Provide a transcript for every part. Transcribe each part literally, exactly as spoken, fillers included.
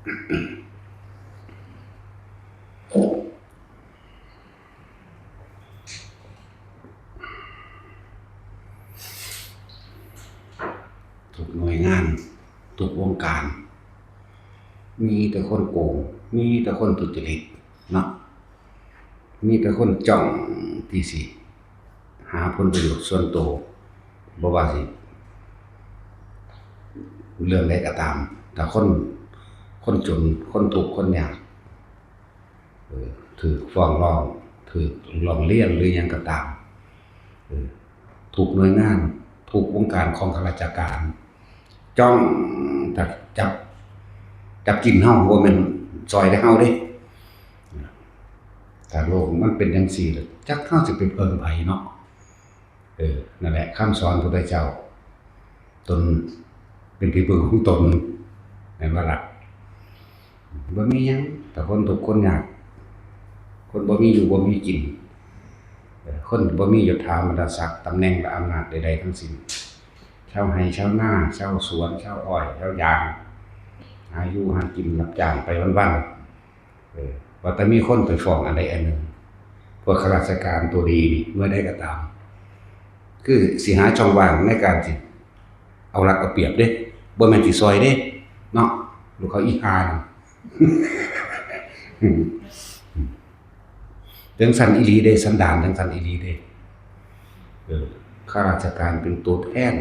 ทุกหน่วยงาน ทุกวงการ มีแต่คนโกง มีแต่คนทุจริตเนาะ มีแต่คนจ้องที่สิหาผลประโยชน์ส่วนตัว บ่ว่าสิเรื่องใดก็ตาม ถ้าคน คนจน คนทุกข์ คนยาก เออ ถืกฟ้องร้อง ถืกร้องเรียนหรือหยังก็ตาม เออ ทุกหน่วยงาน ทุกวงการของข้าราชการ จ้องแต่จับ จับกินเฮา บ่แม่นซอยแต่เฮาเด้ ถ้าโลกมันเป็นจังซี่ล่ะ จักเฮาสิไปเพิ่งไผเนาะ เออ นั่นแหละ คำสอนพระพุทธเจ้า ตนเป็นที่พึ่งของตน แม่นบ่ล่ะ บ่มีหยัง แต่คนทุกข์คนยาก คนบ่มีอยู่บ่มีกิน เอ่อ คนบ่มียศถาบรรดาศักดิ์ ตำแหน่งและอำนาจใดๆทั้งสิ้น ชาวไร่ชาวนา ชาวสวน ชาวอ้อย ชาวยาง หาอยู่หากินรับจ้างไปวันๆ เออ ว่าแต่มีคนไปฟ้องอันใดอันหนึ่ง พวกข้าราชการตัวดีนี่ เมื่อใดก็ตาม คือสิหาช่องว่างในการสิเอารัดเอาเปรียบเด้ บ่แม่นสิซอยเด้ เนาะ ลูกเขาอีห่านั่น จังซั่นอีหลีเด้ สันดานจังซั่นอีหลีเด้ เออ ข้าราชการเป็นตัวแทน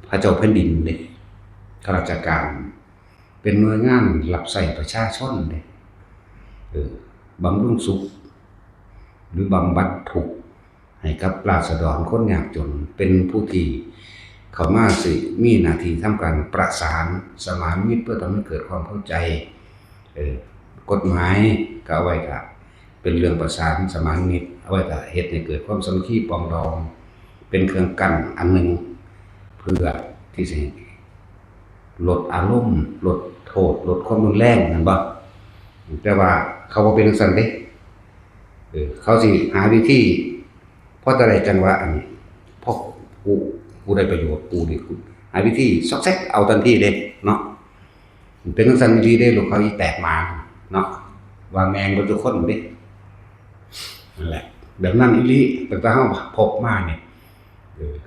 พระเจ้าแผ่นดินเด้ ข้าราชการเป็นหน่วยงานรับใช้ประชาชนเด้ เออ บำรุงสุข หรือบำบัดทุกข์ให้กับราษฎรคนยากจน เป็นผู้ที่เข้ามาสิมีหน้าที่ทำการประสานสมานมิตรเพื่อทำให้เกิดความเข้าใจ เออ กฎหมายก็เอาไว้ถ้าเป็นเรื่องประสานสมานมิตร เอาไว้ถ้าเฮ็ดให้เกิดความสามัคคีปรองดอง เป็นเครื่องกั้นอันหนึ่ง เพื่อที่สิลดอารมณ์ ลดโทษ ลดความรุนแรง แม่นบ่ แต่ว่าเขาบ่เป็นจังซั่นเด้ เออ เขาสิหาวิธี พอจะได้จังหวะอันนี้ พอกู กูได้ประโยชน์ กูนี่ กูหาวิธีซอกแซกเอาทันทีเด้ เนาะ เป็นจังซั่นอีหลีเด้ ลูกเขาอีแตกหมาเนาะ ว่าแม่งเบิดทุกคนเด้ นั่นแหละ แบบนั้นอีหลี ตั้งแต่เฮาพบมาเนี่ย เออ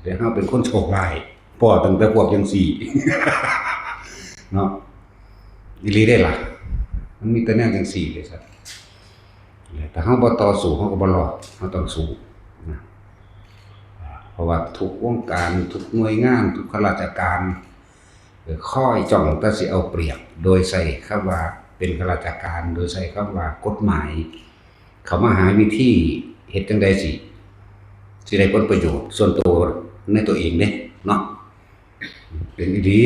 แต่เฮาเป็นคนโชคร้าย พ้อตั้งแต่พวกจังซี่ เนาะ อีหลีเด้ล่ะ มันมีแต่แนวจังซี่เลยครับ แต่เฮาบ่ต่อสู้ เฮาก็บ่รอด เฮาต้องสู้นะ เพราะว่าทุกวงการ ทุกหน่วยงาน ทุกข้าราชการ เอ่อ คอยจ้องแต่สิเอาเปรียบ โดยใช้คำว่าเป็นข้าราชการ โดยใช้คำว่ากฎหมาย เข้ามาหาวิธีเฮ็ดจั่งใดสิ สิได้ผลประโยชน์ส่วนตัวในตัวเองเด้ เนาะ เป็นอีหลี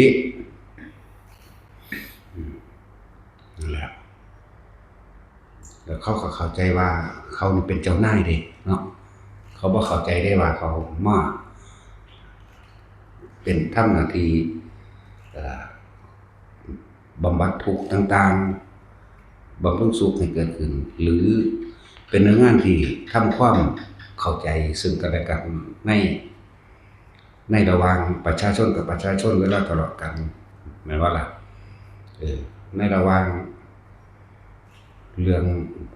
อืม นั่นแหละ แล้วเขาก็เข้าใจว่าเขานี่เป็นเจ้านายเด้ เนาะ เขาบ่เข้าใจได้ว่าเขามาเป็นทำหน้าที่ เอ่อ บำบัดทุกข์ต่างๆ บำรุงสุขให้เกิดขึ้น หรือเป็นหน่วยงานที่ทำความเข้าใจซึ่งกันและกันใน ในระหว่างประชาชนกับประชาชนเวลาทะเลาะกัน แม่นบ่ล่ะ เออ ในระหว่างเรื่อง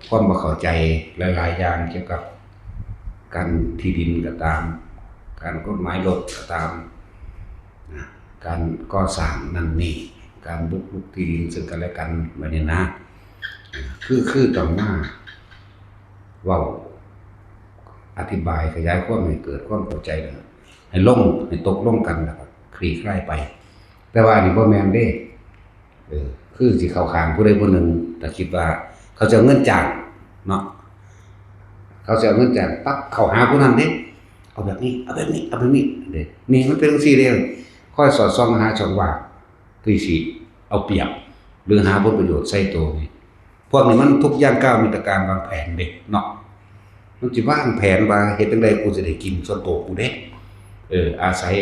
ความบ่เข้าใจหลายๆอย่างเกี่ยวกับการที่ดินก็ตาม การกฎหมายรถก็ตาม นะ การก่อสร้างนั่นนี่ การบุกรุกที่ดินซึ่งกันและกัน แบบนี้นะ คือ คือต้องมาเว้า อธิบายขยายความให้เกิดความเข้าใจ แล้วให้ลง ให้ตกลงกัน แล้วก็คลี่คลายไป แต่ว่าอันนี้บ่แม่นเด้ เออ คือสิเข้าข้างผู้ใดผู้หนึ่ง ถ้าคิดว่าเขาจะเอาเงินจ้างเนาะ เขาจะเอาเงินจ้างปั๊บ เข้าหาผู้นั้นเด้ เอาแบบนี้ เอาแบบนี้ เอาแบบนี้เด้ นี่มันเป็นจังซี่เด้ คอยสอดส่องหาช่องว่างที่สิเอาเปรียบ หรือหาผลประโยชน์ใส่ตัวนี่ พวกนี้มันทุกย่างก้าวมีแต่การวางแผนเด้เนาะ มันสิวางแผนว่าเฮ็ดจั่งใดกูสิได้กินส่วนตัวกูเด้ เออ อาศัย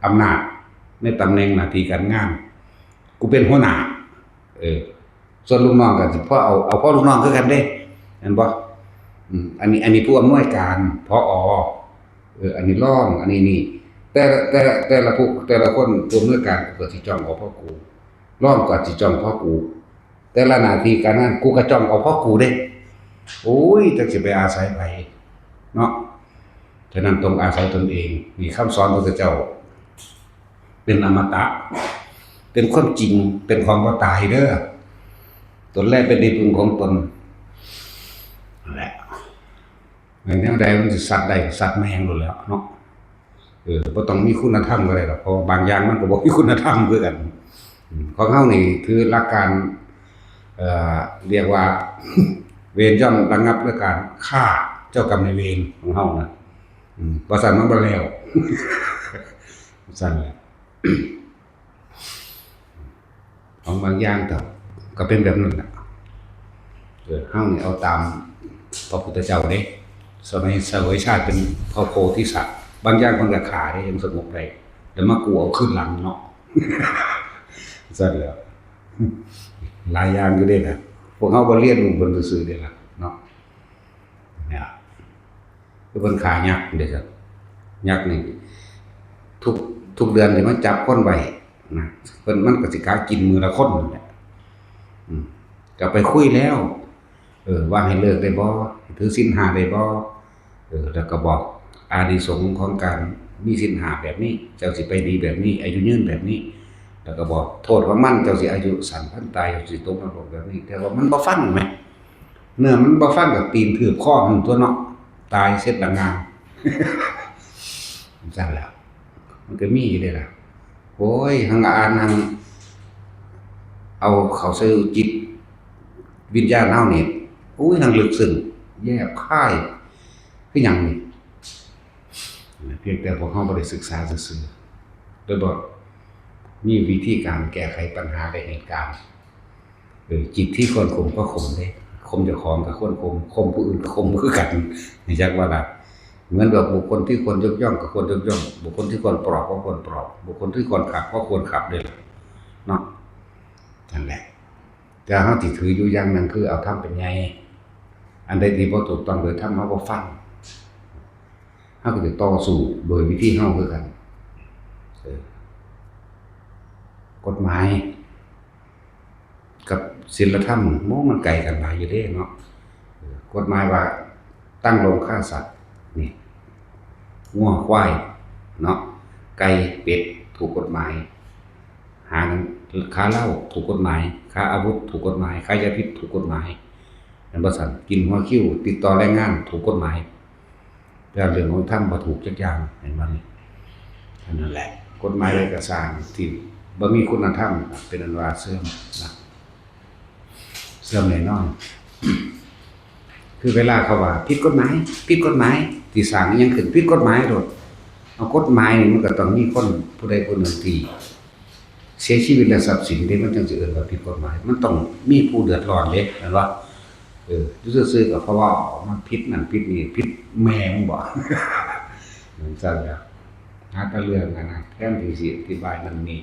อำนาจในตำแหน่งหน้าที่การงาน กูเป็นหัวหน้า เออ ส่วนลูกน้องก็สิพอเอา เอาพอลูกน้องคือกันเด้ แม่นบ่ อืม อันนี้ อันนี้ผู้อำนวยการ ผอ. เออ อันนี้รอง อันนี้นี่ แต่ละ แต่ละ แต่ละผู้ แต่ละคนผู้อำนวยการก็สิจ้องเอาพอกู ร้องก็สิจ้องพ่อกู แต่ละหน้าที่การงานกูก็จ้องเอาพ่อกูเด้ โอ้ย จักสิไปอาศัยไผเนาะ ฉะนั้นต้องอาศัยตนเอง นี่คำสอนพระพุทธเจ้า เป็นอมตะ เป็นความจริง เป็นของบ่ตายเด้อ ตนแลเป็นที่พึ่งของตน นั่นแหละ แนวใดมันสิสัตว์ได้ก็สัตว์แม่งโลดแหล้วเนาะ เออ บ่ต้องมีคุณธรรมก็ได้ดอก เพราะว่าบางอย่างมันก็บ่มีคุณธรรมคือกัน อืม ของเฮานี่ถือหลักการ เอ่อ เรียกว่า เวรย่อมระงับด้วยการฆ่าเจ้ากรรมนายเวรของเฮานะ อืม บ่ซั้นมันบ่แล้ว ซั่นแหละ ของบางอย่างก็ ก็เป็นแบบนั้นแหละ เออ เฮานี่เอาตามพระพุทธเจ้าเด้ สมัยเสวยชาติเป็นพระโพธิสัตว์ บางอย่างเพิ่นก็ฆ่าได้ยังสงบได้ แล้วมากู้เอาคืนหลังเนาะ ซั่นแหล้ว หลายอย่างอยู่เด้นะ พวกเฮาบ่เรียนรู้เพิ่นซื่อๆเด้ล่ะเนาะ เนี่ย คือเพิ่นฆ่ายักษ์เด้ครับ ยักษ์นี่ ทุก ทุกเดือนสิมาจับคนไว้นะ เพิ่น มันก็สิกะกินมื้อละคนนั่นแหละ อืม ก็ไปคุยแล้ว เออ ว่าให้เลิกได้บ่ ถือศีลห้าได้บ่ เออ แล้วก็บอกอานิสงส์ของการมีศีลห้าแบบนี้ เจ้าสิไปดีแบบนี้ อายุยืนแบบนี้ แล้วก็บอกโทษของมัน เจ้าสิอายุสั้น พลันตาย เจ้าสิตกนรกแบบนี้ แต่ว่ามันบ่ฟังแหม เนื้อมันบ่ฟังก็ตีนถืบคอมันตั๊วเนาะ ตายเสร็จละงาม ซั่นแหละ มันก็มีอยู่เด้ล่ะ โอ้ย หังอ่านหังเอาเข้าใส่จิตวิญญาณเฮานี่ โอ้ย หังลึกซึ้ง แยบคาย คือหยังนี่ เพียงแต่พวกเฮาบ่ได้ศึกษาซื่อๆ โดยบ่มีวิธีการแก้ไขปัญหาและเหตุการณ์ เออ จิตที่ควรข่มก็ข่มเด้ ข่มเจ้าของก็ควรข่ม ข่มผู้อื่นก็ข่มคือกัน นี่จักว่าล่ะ เหมือนกับบุคคลที่ควรยกย่องก็ควรยกย่อง บุคคลที่ควรปลอบก็ควรปลอบ บุคคลที่ควรขับก็ควรขับเด้ล่ะ เนาะ นั่นแหละ แต่เฮาสิถืออยู่อย่างหนึ่งคือเอาธรรมเป็นใหญ่ อันใดที่บ่ถูกต้องโดยธรรมเฮาบ่ฟัง เฮาก็สิต่อสู้โดยวิธีเฮาคือกัน เออ กฎหมาย กับศีลธรรม โอ้ มันไกลกันหลายอยู่เด้เนาะ เออ กฎหมายว่าตั้งโรงฆ่าสัตว์ นี่ งัวควาย เนาะ ไก่ เป็ด ถูกกฎหมาย หา ค้าเหล้า ถูกกฎหมาย ค้าอาวุธ ถูกกฎหมาย ค้ายาพิษ ถูกกฎหมาย แม่นบ่ซั่น กินหัวคิว ติดต่อแรงงาน ถูกกฎหมาย แต่เรื่องของธรรมบ่ถูกจักอย่าง เห็นบ่นี่ อันนั้นแหละ กฎหมายใดก็ซ่างที่บ่มีคุณธรรม เป็นอันว่าเสื่อมนะ เสื่อมแน่นอน คือเวลาเขาว่าผิดกฎหมาย ผิดกฎหมาย ที่สร้างอิหยังขึ้นผิดกฎหมายโลด เอากฎหมายนี่มันก็ต้องมีคนผู้ใดผู้หนึ่งที่เสียชีวิตและทรัพย์สินเด้ มันจั่งสิเอิ้นว่าผิดกฎหมาย มันต้องมีผู้เดือดร้อนเด้ แม่นบ่ เออ อยู่ซื่อๆก็เพราะว่ามันผิดนั่นผิดนี่ ผิดแม่มึงบ่ จั่งซั่นแหละ หาแต่เรื่องอันนั้น แทนที่สิอธิบายนั่นนี่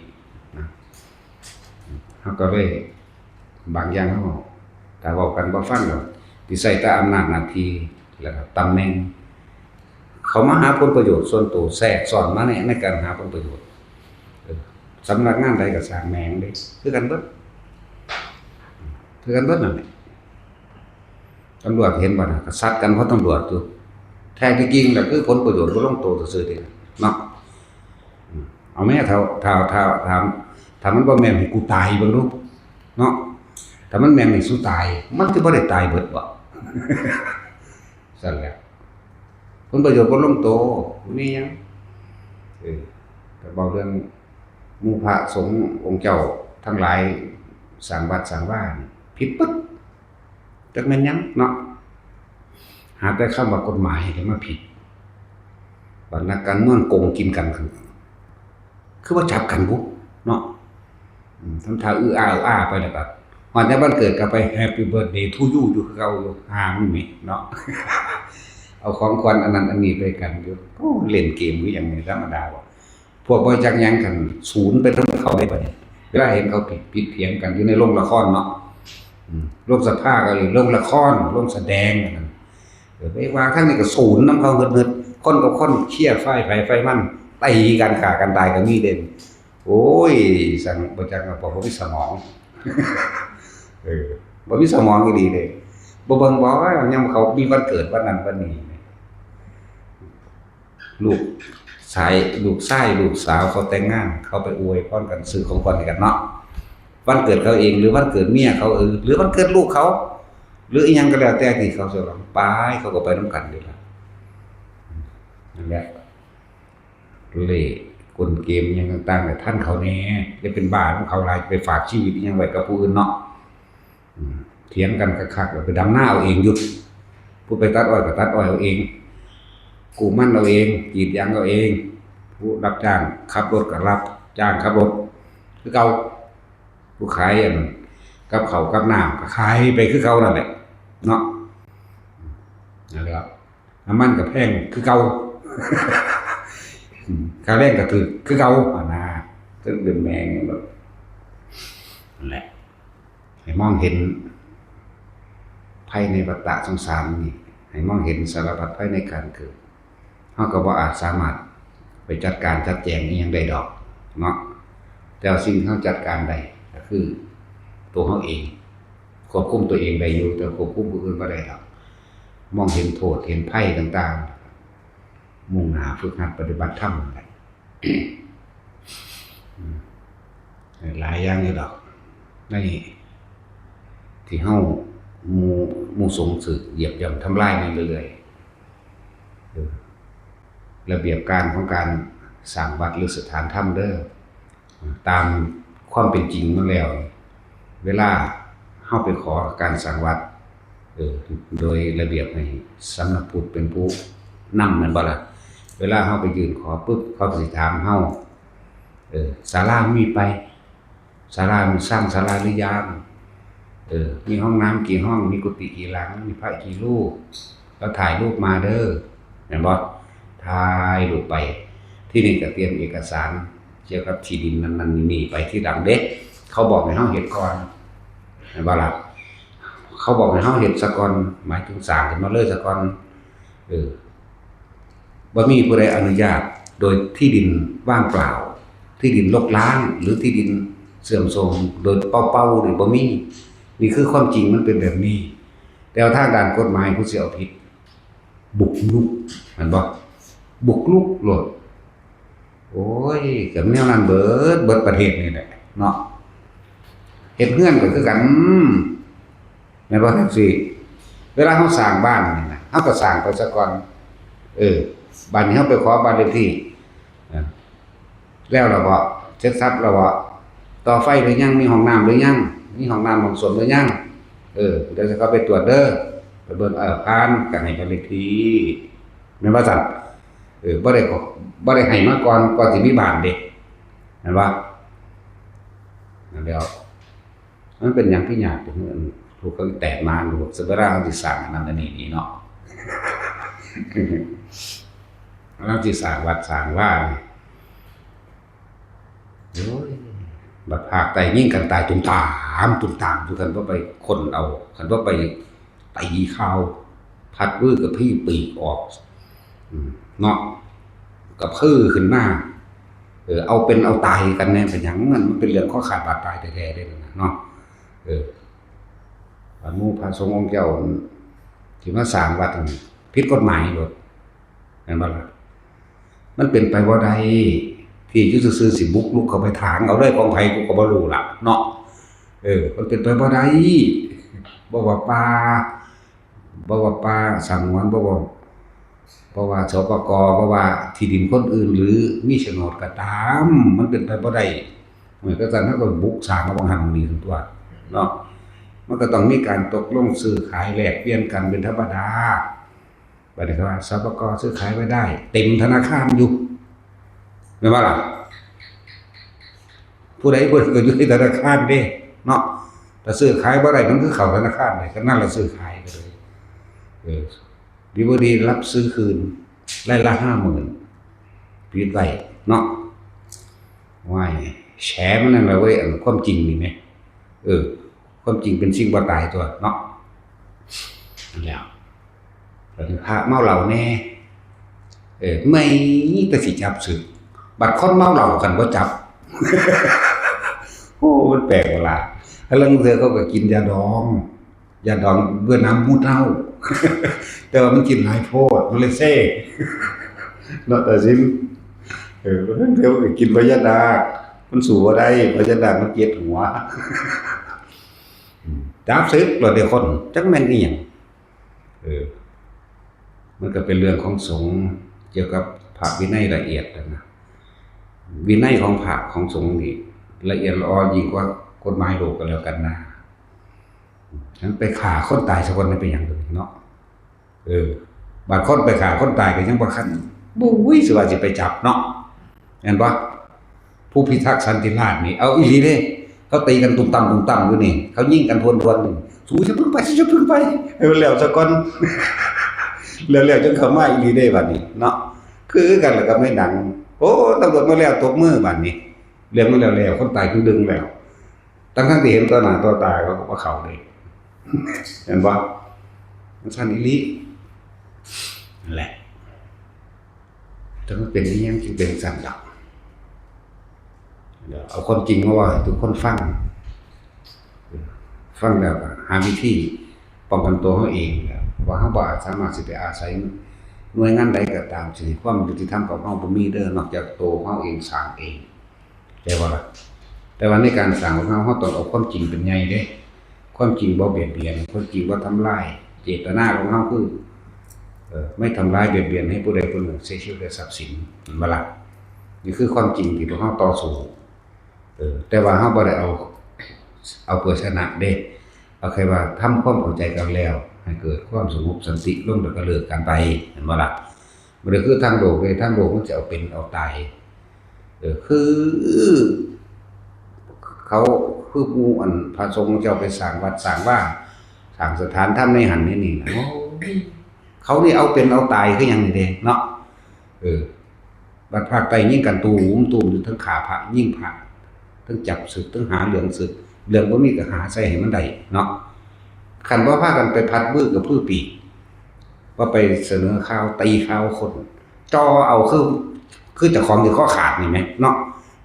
นะ เฮาก็เลย บางอย่างเฮา ถ้าเว้ากันบ่ฟังก็สิใช้แต่อำนาจหน้าที่ แล้วก็ตำแหน่ง เขามาหาผลประโยชน์ส่วนตัว แทรกซ้อนมาใน ในการหาผลประโยชน์ เออ สำนักงานใดก็ซ่างแม่งเด้ คือกันเบิด คือกันเบิดนั่นแหละ ตำรวจเห็นบ่น่ะ ก็ซัดกันเพราะตำรวจอยู่ แท้ที่จริงน่ะคือผลประโยชน์บ่ลงตัวซื่อๆเด้เนาะ อืม เอาแม่ ถ้า ถ้า ถ้า ถ้า ถ้ามันบ่แม่นให้กูตายเบิ่งดู เนาะ ถ้ามันแม่นให้สูตาย มันสิบ่ได้ตายเบิดบ่ ซั่นแหละ ผลประโยชน์บ่ลงตัว มีหยัง เออ ก็เว้าเรื่องหมู่พระสงฆ์องค์เจ้าทั้งหลายสร้างวัดสร้างวานี่ผิดเบิด จักแม่นหยังเนาะ หาแต่คำว่ากฎหมายนี่มาผิด บัดนักการเมืองโกงกินกัน คือว่าจับกันบุเนาะ อืม ทำท่าอื้ออ้าอื้ออ้าไปแล้วก็ ฮอดยามวันเกิดก็ไป Happy Birthday to you อยู่คือเก่าอยู่ ห่ามึงนี่เนาะ เอาของขวัญอันนั้นอันนี้ไปกันอยู่ โอ้ เล่นเกมคือหยังนี่ธรรมดาบ่ พวกบ่จักหยังกัน ศูนย์ไปนำเขาเลยบัดนี้ เวลาเห็นเขาผิด ผิดเถียงกันอยู่ในโรงละครเนาะ อืม โรงสภาก็อยู่ โรงละคร โรงแสดงนั่น เออ ไปว่าทางนี้ก็ศูนย์นำเขาเหิดๆ คนกับคนเชียร์ฝ่ายไผฝ่ายมัน ตีกันฆ่ากันตายก็มีเด้ โอ้ย สั่งบ่จักว่าบ่มีสมอง เออ บ่มีสมองอีหลีเด้ บ่เบิ่งบ่ ยามเขามีวันเกิดวันนั้นวันนี้ ลูกชาย ลูกชาย ลูกสาวเขาแต่งงาน เขาไปอวยพรกัน ซื้อของขวัญให้กันเนาะ วันเกิดเขาเอง หรือวันเกิดเมียเขา เออ หรือวันเกิดลูกเขา หรืออีหยังก็แล้วแต่ที่เขาฉลอง ไป เขาก็ไปนำกันนี่ล่ะ นั่นแหละ เล่ห์กลเกมอิหยังต่างๆ ให้ทันเขาแหน่ อย่าเป็นบ้านำเขาหลาย ไปฝากชีวิตอิหยังไว้กับผู้อื่นเนาะ อืม เถียงกันคักๆ แล้วไปดำนาเอาเองอยู่ ผู้ไปตัดอ้อยก็ตัดอ้อยเอาเอง กู้มันเอาเอง กรีดยางเอาเอง ผู้รับจ้างขับรถก็รับจ้างขับรถ คือเก่า ผู้ขายอันกับข้าวกับน้ำก็ขายไปคือเก่านั่นแหละ เนาะ นั่นแหละครับ น้ำมันก็แพงคือเก่า อืม ค่าแรงก็ถืกคือเก่า หั่นนะ ถึงเป็นแม่งแบบ นั่นแหละ ให้มองเห็นภัยในวัฏฏะสงสารนี่ ให้มองเห็นสารพัดภัยในการเกิด เราก็บ่อาจสามารถไปจัดการจัดแจงอิหยังได้ดอกเนาะ แต่สิ่งที่เราจัดการได้ก็คือตัวเราเอง ควบคุมตัวเองได้อยู่ แต่ควบคุมผู้อื่นบ่ได้ดอก มองเห็นโทษเห็นภัยต่างๆ มุ่งหน้าฝึกหัดปฏิบัติธรรมนั่นแหละ อืม หลายอย่างอยู่ดอก ในที่เฮาหมู่ หมู่สงฆ์ถืกเหยียบย่ำทำลายมาเรื่อยๆ เออ ระเบียบการของการสร้างวัดหรือสถานธรรมเด้อ ตามความเป็นจริงมันแล้ว เวลาเฮาไปขอการสร้างวัด เออ โดยระเบียบให้สำนักพุทธเป็นผู้นำแม่นบ่ล่ะ เวลาเฮาไปยื่นขอปุ๊บ เขาสิถามเฮา เออ ศาลามีไป ศาลามีสร้างศาลาหรือยัง เออ มีห้องน้ำกี่ห้อง มีกุฏิกี่หลัง มีพระกี่รูป แล้วถ่ายรูปมาเด้อ แม่นบ่ ถ่ายรูปไป ที่นี่ก็เตรียมเอกสารเกี่ยวกับที่ดินนั่นๆ นี่ๆ ไปทีหลังเด้ เขาบอกให้เฮาเฮ็ดก่อน แม่นบ่ล่ะ เขาบอกให้เฮาเฮ็ดซะก่อน หมายถึงสร้างขึ้นมาเลยซะก่อน เออ บ่มีผู้ใดอนุญาตโดยที่ดินว่างเปล่า ที่ดินรกร้าง หรือที่ดินเสื่อมโทรมโดยเปล่าๆ นี่บ่มี นี่คือความจริงมันเป็นแบบนี้ แต่ว่าทางด้านกฎหมายผู้สิเอาผิด บุกรุก แม่นบ่ บุกรุกโลด โอ้ย ก็แนวนั้นเบิด เบิดประเทศนี่แหละเนาะ เฮ็ดเฮือนก็คือกัน แม่นบ่ จั่งซี้ เวลาเฮาสร้างบ้านนี่นะ เฮาก็สร้างไปซะก่อน เออ บัดนี้เฮาไปขอบ้านเลขที่ เออ แล้วล่ะบ่ เสร็จสรรพแล้วบ่ ต่อไฟหรือยัง มีห้องน้ำหรือยัง มีห้องน้ำห้องส้วมหรือยัง เออ เดี๋ยวสิเข้าไปตรวจเด้อ ไปเบิ่ง เออ ผ่าน ก็ให้บ้านเลขที่ แม่นบ่ซั่น เออ บ่ได้ขอ บ่ได้ให้มาก่อน ก่อนสิมีบ้านเด้ แม่นบ่ นั่นแหล้ว มันเป็นหยังที่ยากจัง ลูกก็แตกมา ลูก เวลาเฮาสิสร้างอันนั้นอันนี้นี่เนาะ เฮาสิสร้างวัดสร้างวานี่ โอ้ย บัดภาคใต้ยิงกันตายตุ่มตาม ตุ่มตามอยู่ คันบ่ไปค้นเอา คันบ่ไปตีข่าว พัดวื้อกระพี้ปีกออก อืม เนาะ กระพือขึ้นมา เออ เอาเป็นเอาตายกันแน่ เป็นหยัง มัน มันเป็นเรื่องข้อขาดบาดตายแท้ๆ เลยนะเนาะ เออ อันหมู่พระสงฆ์องค์เจ้าที่มาสร้างวัดนั่นผิดกฎหมายโลด แม่นบ่ล่ะ มันเป็นไปบ่ได้ ที่อยู่ซื่อๆ สิบุกรุกเข้าไปถางเอาเลย ของไผกูก็บ่รู้ล่ะเนาะ เออ มันเป็นไปบ่ได้ บ่ว่าป่า บ่ว่าป่าสงวน บ่ว่า บ่ว่า สปก บ่ว่าที่ดินคนอื่น หรือมีโฉนดก็ตาม มันเป็นไปบ่ได้ เมื่อก็ซั่น เฮาก็บุกสร้างเอาหม่องหั้นหม่องนี้ซั่นตั่ว เนาะ มันก็ต้องมีการตกลงซื้อขายแลกเปลี่ยนกันเป็นธรรมดา บัดนี้เขาว่า สปก ซื้อขายไม่ได้ เต็มธนาคารอยู่ แม่นบ่ล่ะ ผู้ใดผู้หนึ่งก็อยู่ในธนาคารเด้ เนาะ ถ้าซื้อขายบ่ได้ มันคือเข้าธนาคารเลย ก็นั่นล่ะซื้อขายไปเลย เออ ดีบ่ดีรับซื้อคืน ไร่ละห้าหมื่น ปิดไว้ เนาะ ว้าย แฉมันนั่นล่ะเว้ย อันความจริงนี่แหม เออ ความจริงเป็นสิ่งบ่ตายตั่วเนาะ นั่นแหละ บัดนี้พระเมาเหล้าแน่ เออ เมื่อยแต่สิจับสึก บัดคนเมาเหล้าคันบ่จับ โอ้ มันแปลกประหลาด แล้วลางเทื่อเขาก็กินยาดอง ยาดองด้วยน้ำมูตรเน่า แต่ว่ามันกินหลายโพด มันเลยเซ่ เนาะ ตาสิน เออ ลางเทื่อมันก็กินพญานาค มันสู้บ่ได้ พญานาคมันเจ็บหัว อืม จับศึกแล้วเดี๋ยวคน จักแม่นอีหยัง เออ มันก็เป็นเรื่องของสงฆ์ เกี่ยวกับพระวินัยละเอียดนะ วินัยของพระของสงฆ์นี่ละเอียดละออยิ่งกว่ากฎหมายโลกก็แล้วกันนะ ฉันไปฆ่าคนตายสักคนนี่เป็นหยังเนาะ เออ บาดคนไปฆ่าคนตายก็ยังบ่คัน บุ้ย สิว่าสิไปจับเนาะ แม่นบ่ ผู้พิทักษ์สันติราษฎร์นี่ เอาอีหลีเด้ เขาตีกันตุ้มตั้มตุ้มตั้มอยู่นี่ เขายิงกันทวนๆ นี่ สูอย่าเพิ่งไป สูอย่าเพิ่งไป ให้มันแล้วซะก่อน แล้วๆ จั่งเข้ามาอีหลีเด้บัดนี้เนาะ คือกันแล้วกับในหนัง โอ้ ตำรวจมาแล้ว ตบมือบัดนี้ เรื่องมันแล้วๆ คนตายคือดึงแล้ว ทั้งๆ ที่เห็นต่อหน้าต่อตา เขาก็บ่เข้าเลย เห็นบ่ มันซั่นอีหลี นั่นแหละ แต่มันเป็นอีหยังจึงเป็นซั่นดอก เดี๋ยวเอาความจริงมาเว้าให้ทุกคนฟัง ฟังแล้วก็หาวิธีป้องกันตัวเราเอง ว่าเราบ่สามารถสิไปอาศัยหน่วยงานใดก็ตาม สิให้ความยุติธรรมกับเราบ่มีเด้อ นอกจากตัวเราเองสร้างเอง เข้าใจบ่ล่ะ แต่ว่าในการสร้างของเรา เราต้องเอาความจริงเป็นใหญ่เด้ ความจริงบ่เบียดเบียน ความจริงบ่ทำลาย เจตนาของเราคือ เอ่อ ไม่ทำร้ายเบียดเบียนให้ผู้ใดผู้หนึ่งเสียชีวิตและทรัพย์สิน เห็นบ่ล่ะ นี่คือความจริงที่พวกเราต่อสู้ เออ แต่ว่าเราบ่ได้เอา เอาเพื่อชนะเด้ เอาแค่ว่าทำความเข้าใจกันแล้ว ให้เกิดความสงบสันติลงแล้วก็เลิกกันไป เห็นบ่ล่ะ บ่ได้คือทางโลกเด้ ทางโลกมันสิเอาเป็นเอาตาย เออ คือ เขา คือหมู่อันพระสงฆ์เจ้าไปสร้างวัดสร้างวา สร้างสถานธรรมในหั้นในนี่นะ โอ้ย เขานี่เอาเป็นเอาตายคือหยังนี่เด้เนาะ เออ บัดภาคใต้ยิงกันตูมตูมอยู่ ทั้งฆ่าพระ ยิงพระ ทั้งจับศึก ทั้งหาเรื่องศึก เรื่องบ่มีก็หาใส่ให้มันได้เนาะ คันบ่พากันไปพัดมือกับพื้อปีก ว่าไปเสนอข่าว ตีข่าวคน จ่อเอาคือ คือเจ้าของสิคอขาดนี่แหมเนาะ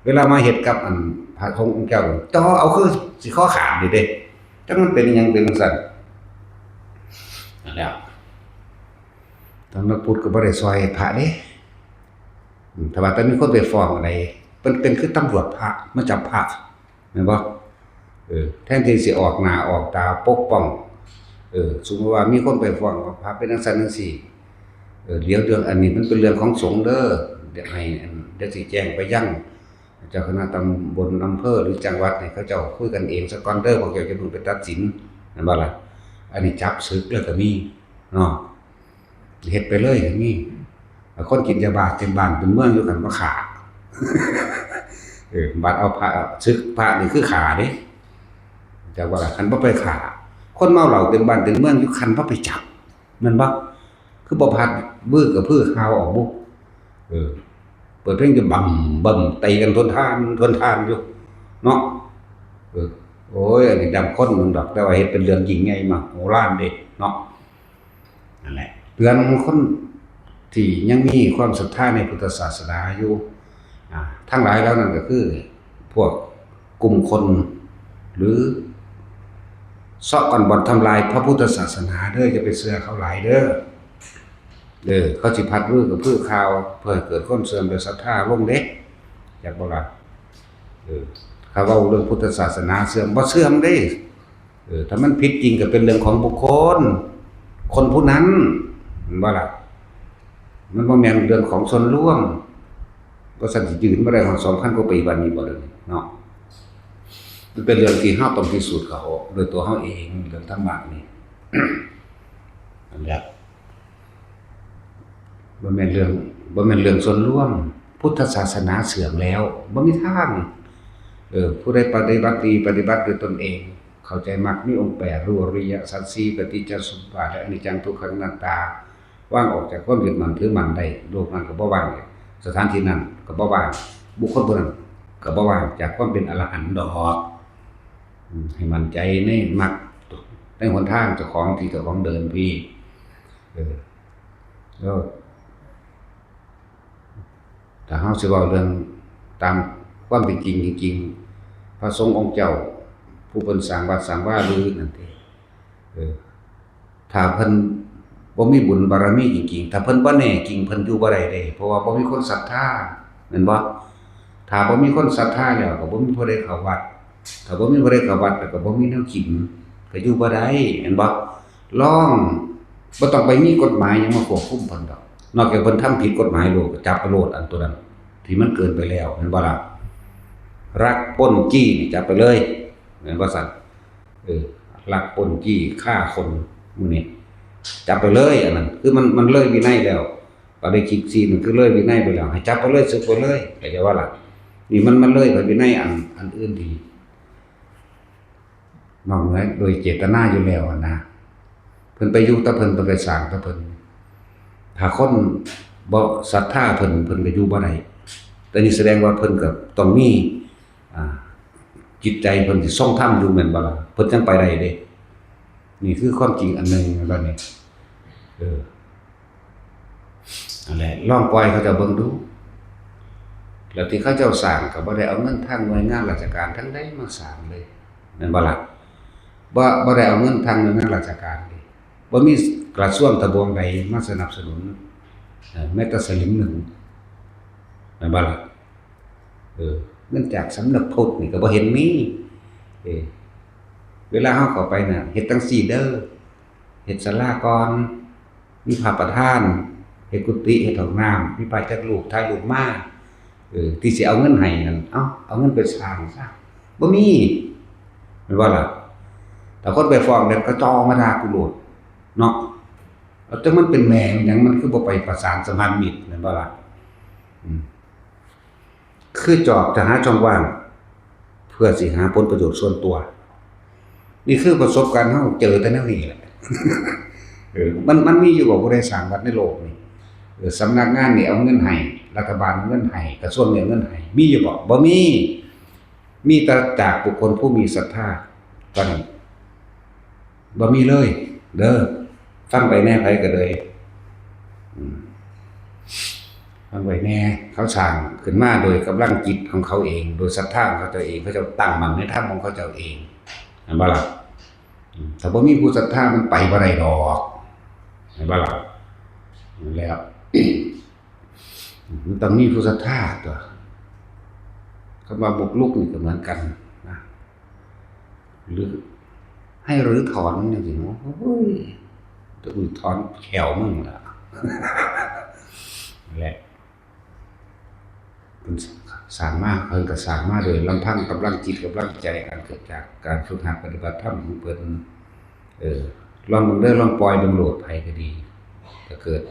เวลามาเฮ็ดกับอันพระสงฆ์องค์เจ้า จ่อเอาคือสิคอขาดนี่เด้ จักมันเป็นอิหยังเป็นจั่งซั่น นั่นแหละ สำนักพุทธก็บ่ได้ซ่อยพระเด้ อืม ถ้าว่าแต่มีคนไปฟ้องอันใด เพิ่นเป็นคือตำรวจพระ มาจับพระ แม่นบ่ เออ แทนที่สิออกหน้าออกตาปกป้อง เออ สมมุติว่ามีคนไปฟ้องว่าพระเป็นจั่งซั้นจั่งซี้ เออ เดี๋ยวเรื่องอันนี้มันเป็นเรื่องของสงฆ์เด้อ เดี๋ยวให้อัน เดี๋ยวสิแจ้งไปยังเจ้าคณะตำบลอำเภอหรือจังหวัด ให้เขาเจ้าคุยกันเองซะก่อนเด้อ พวกเจ้าอย่าเพิ่งไปตัดสิน แม่นบ่ล่ะ อันนี้จับศึกแล้วก็มีเนาะ เฮ็ดไปเลยก็มี คนกินยาบ้าเต็มบ้านเต็มเมืองอยู่ คันบ่ฆ่า เออ บัดเอาพระ ศึกพระนี่คือฆ่าเด้ จักว่าล่ะ คันบ่ไปฆ่า คนเมาเหล้าเต็มบ้านเต็มเมืองอยู่ คันบ่ไปจับ แม่นบ่ คือบ่พัดมือกับพื้อข่าวออกบุ เออ เปิดเพลงอยู่ บ่ำบ่ำ ตีกันทนทานทนทานอยู่ เนาะ เออ โอ้ย อันนี้ดำคนหนึ่งดอก แต่ว่าเฮ็ดเป็นเรื่องยิ่งใหญ่มโหฬารเด้เนาะ นั่นแหละ เตือนคนที่ยังมีความศรัทธาในพุทธศาสนาอยู่ อ่า ทั้งหลายเหล่านั้นก็คือ พวกกลุ่มคน หรือ เซาะก้อนบ่อนทำลายพระพุทธศาสนาเด้อ อย่าไปเชื่อเขาหลายเด้อ เด้อ เขาสิพัดมือกับพื้อข่าว เพื่อให้เกิดความเสื่อมและศรัทธาลงเด้ จักบ่ล่ะ เออ เขาเว้าเรื่องพุทธศาสนาเสื่อม บ่เสื่อมเด้ เออ ถ้ามันผิดจริงก็เป็นเรื่องของบุคคล คนผู้นั้น แม่นบ่ล่ะ มันบ่แม่นเรื่องของส่วนรวม บ่ซั้นสิยืนมาได้ฮอดสองพันกว่าปีบัดนี้บ่เดี๋ยวนี้เนาะ มันเป็นเรื่องที่เราต้องพิสูจน์เขาด้วยตัวเราเอง เรื่องธรรมะนี่ นั่นแหละ บ่แม่นเรื่อง บ่แม่นเรื่องส่วนรวม พุทธศาสนาเสื่อมแล้ว บ่มีทาง เออ ผู้ใดปฏิบัติดี ปฏิบัติด้วยตนเอง เข้าใจมรรคมีองค์แปด รู้อริยสัจสี่ ปฏิจจสมุปบาท และอนิจจังทุกขังอนัตตา วางออกจากความยึดมั่นถือมั่นได้ โลกนั้นก็บ่ว่าง สถานที่นั้นก็บ่ว่าง บุคคลผู้นั้นก็บ่ว่างจากความเป็นอรหันต์ดอก อืม ให้มั่นใจในมรรค ในหนทางเจ้าของที่เจ้าของเดินพี่ เออ แล้ว ถ้าเฮาสิเว้าเรื่องตาม ความเป็นจริงจริงๆ พระสงฆ์องค์เจ้า ผู้เพิ่นสร้างวัดสร้างวาหรือนั่นเด้ เออ ถ้าเพิ่นบ่มีบุญบารมีจริงๆ ถ้าเพิ่นบ่แน่จริง เพิ่นอยู่บ่ได้เด้ เพราะว่าบ่มีคนศรัทธา แม่นบ่? ถ้าบ่มีคนศรัทธาแล้วก็บ่มีผู้ใดเข้าวัด ถ้าบ่มีผู้ใดเข้าวัดแล้วก็บ่มีแนวกิน ก็อยู่บ่ได้ แม่นบ่? ลอง บ่ต้องไปมีกฎหมายหยังมาควบคุมเพิ่นดอก นอกจากเพิ่นทำผิดกฎหมายโลด ก็จับไปโลด อันตัวนั้น ที่มันเกินไปแล้ว แม่นบ่ล่ะ? ลักปล้นจี้นี่จับไปเลย แม่นบ่ซั่น? เออ ลักปล้นจี้ฆ่าคนหมู่นี้ จับไปเลย อันนั้น คือมัน มันเลยวินัยแล้ว ปาราชิกสี่ มันคือเลยวินัยไปแล้ว ให้จับไปเลย สึกไปเลย เข้าใจบ่ล่ะ? นี่มัน มันเลยไปวินัยอัน อันอื่นที่นอกเหนือโดยเจตนาอยู่แล้วหั้นนะ เพิ่นไปอยู่แต่เพิ่น เพิ่นไปสร้างแต่เพิ่น ถ้าคนบ่ศรัทธาเพิ่น เพิ่นก็อยู่บ่ได้ แต่นี่แสดงว่าเพิ่นก็ต้องมี อ่า จิตใจเพิ่นสิทรงธรรมอยู่แม่นบ่ล่ะ? เพิ่นจั่งไปได้เด้ นี่คือความจริงอันหนึ่ง แม่นบ่นี่? เออ นั่นแหละ ลองปล่อยเขาเจ้าเบิ่งดู แล้วที่เขาเจ้าสร้างก็บ่ได้เอาเงินทางหน่วยงานราชการทางใดมาสร้างเลย แม่นบ่ล่ะ? บ่ บ่ได้เอาเงินทางหน่วยงานราชการเลย บ่มีกระทรวงทบวงใดมาสนับสนุน เอ่อ แม้แต่สลึงหนึ่ง แม่นบ่ล่ะ? เออ เงินจากสำนักพุทธนี่ก็บ่เห็นมี เออ เวลาเฮาเข้าไปน่ะ เฮ็ดจั่งซี้เด้อ เฮ็ดศาลาก่อน มีพระประธาน เฮ็ดกุฏิ เฮ็ดห้องน้ำ มีพระจักรูป ถ่ายรูปมา เออ ที่สิเอาเงินให้นั่น เอ้า เอาเงินไปสร้างซะ บ่มี แม่นบ่ล่ะ? ถ้าคนไปฟ้องเนี่ย เขาจ่อมาด่ากูโลด เนาะ แล้วแต่มันเป็นแม่มันหยัง มันคือบ่ไปประสานสัมพันธมิตร แม่นบ่ล่ะ? อืม คือจอบจะหาช่องว่าง เพื่อสิหาผลประโยชน์ส่วนตัว นี่คือประสบการณ์เฮาเจอแต่แนวนี้แหละ เออ มัน มันมีอยู่บ่ ผู้ใดสร้างวัดในโลกนี่ เออ สำนักงานนี่เอาเงินให้ รัฐบาลเอาเงินให้ กระทรวงนี่เอาเงินให้ มีอยู่บ่ บ่มี มีแต่จากบุคคลผู้มีศรัทธาเท่านั้น บ่มีเลย เด้อ ฟังไว้แน่ ไผก็เลย อืม ฟังไว้แน่ เขาสร้างขึ้นมาโดยกำลังจิตของเขาเอง โดยศรัทธาของเขาเจ้าเอง เขาเจ้าตั้งมั่นในธรรมของเขาเจ้าเอง แม่นบ่ล่ะ? อืม ถ้าบ่มีผู้ศรัทธามันไปบ่ได้ดอก แม่นบ่ล่ะ? นั่นแหละ มันต้องมีผู้ศรัทธาตั๊ว คำว่าบุกรุกนี่ก็เหมือนกันนะ หรือ ให้รื้อถอนจั่งซี้ โอ้ย ต้องรื้อถอนแข้วมึงล่ะ นั่นแหละ เพิ่นสร้างมา เพิ่นก็สร้างมาโดยลำพังกำลังจิตกำลังใจ อันเกิดจากการฝึกหัดปฏิบัติธรรมของเพิ่น เออ ลองเบิ่งเด้อ ลองปล่อยเบิ่งโลด ไผก็ดี ถ้าเกิด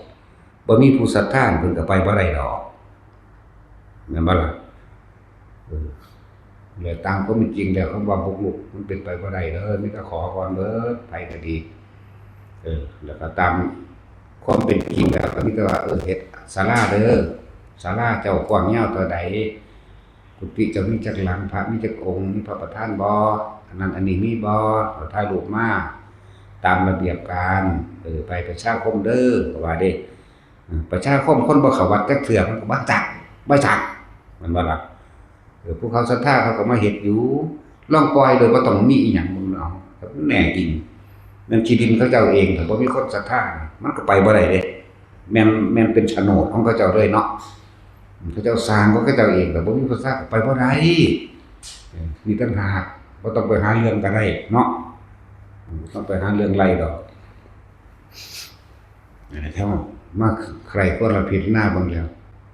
บ่มีผู้ศรัทธา เพิ่นก็ไปบ่ได้ดอก แม่นบ่ล่ะ? เออ แล้วตามความเป็นจริงแล้ว คำว่าบุกรุกมันเป็นไปบ่ได้เด้อ มีแต่ขอก่อนเบิด ไผก็ดี เออ แล้วก็ตามความเป็นจริงแล้วก็มีแต่ว่า เออ เฮ็ดศาลาเด้อ ศาลาเจ้ากว้างยาวเท่าใด กุฏิเจ้ามีจักหลัง พระมีจักองค์ มีพระประธานบ่ อันนั้นอันนี้มีบ่ เอาถ่ายรูปมา ตามระเบียบการ เออ ไปประชาคมเด้อ ก็ว่าเด้ อืม ประชาคมคนบ่เข้าวัดจักเทื่อ มันก็บ่จัก บ่จัก แม่นบ่ล่ะ? เออ ผู้เขาศรัทธาเขาก็มาเฮ็ดอยู่ ลองปล่อยโดยบ่ต้องมีอีหยัง มึงเอา แน่จริง แม่นที่ดินเขาเจ้าเอง ถ้าบ่มีคนศรัทธา มันก็ไปบ่ได้เด้ แม่น แม่นเป็นโฉนดของเขาเจ้าเลยเนาะ เขาเจ้าสร้างของเขาเจ้าเอง ถ้าบ่มีคนศรัทธาก็ไปบ่ได้ เออ นี่ต่างหาก บ่ต้องไปหาเรื่องก็ได้เนาะ บ่ต้องไปหาเรื่องไล่ดอก อันนี้ถ้ามาใคร่ควรพิจารณาเบิ่งแล้ว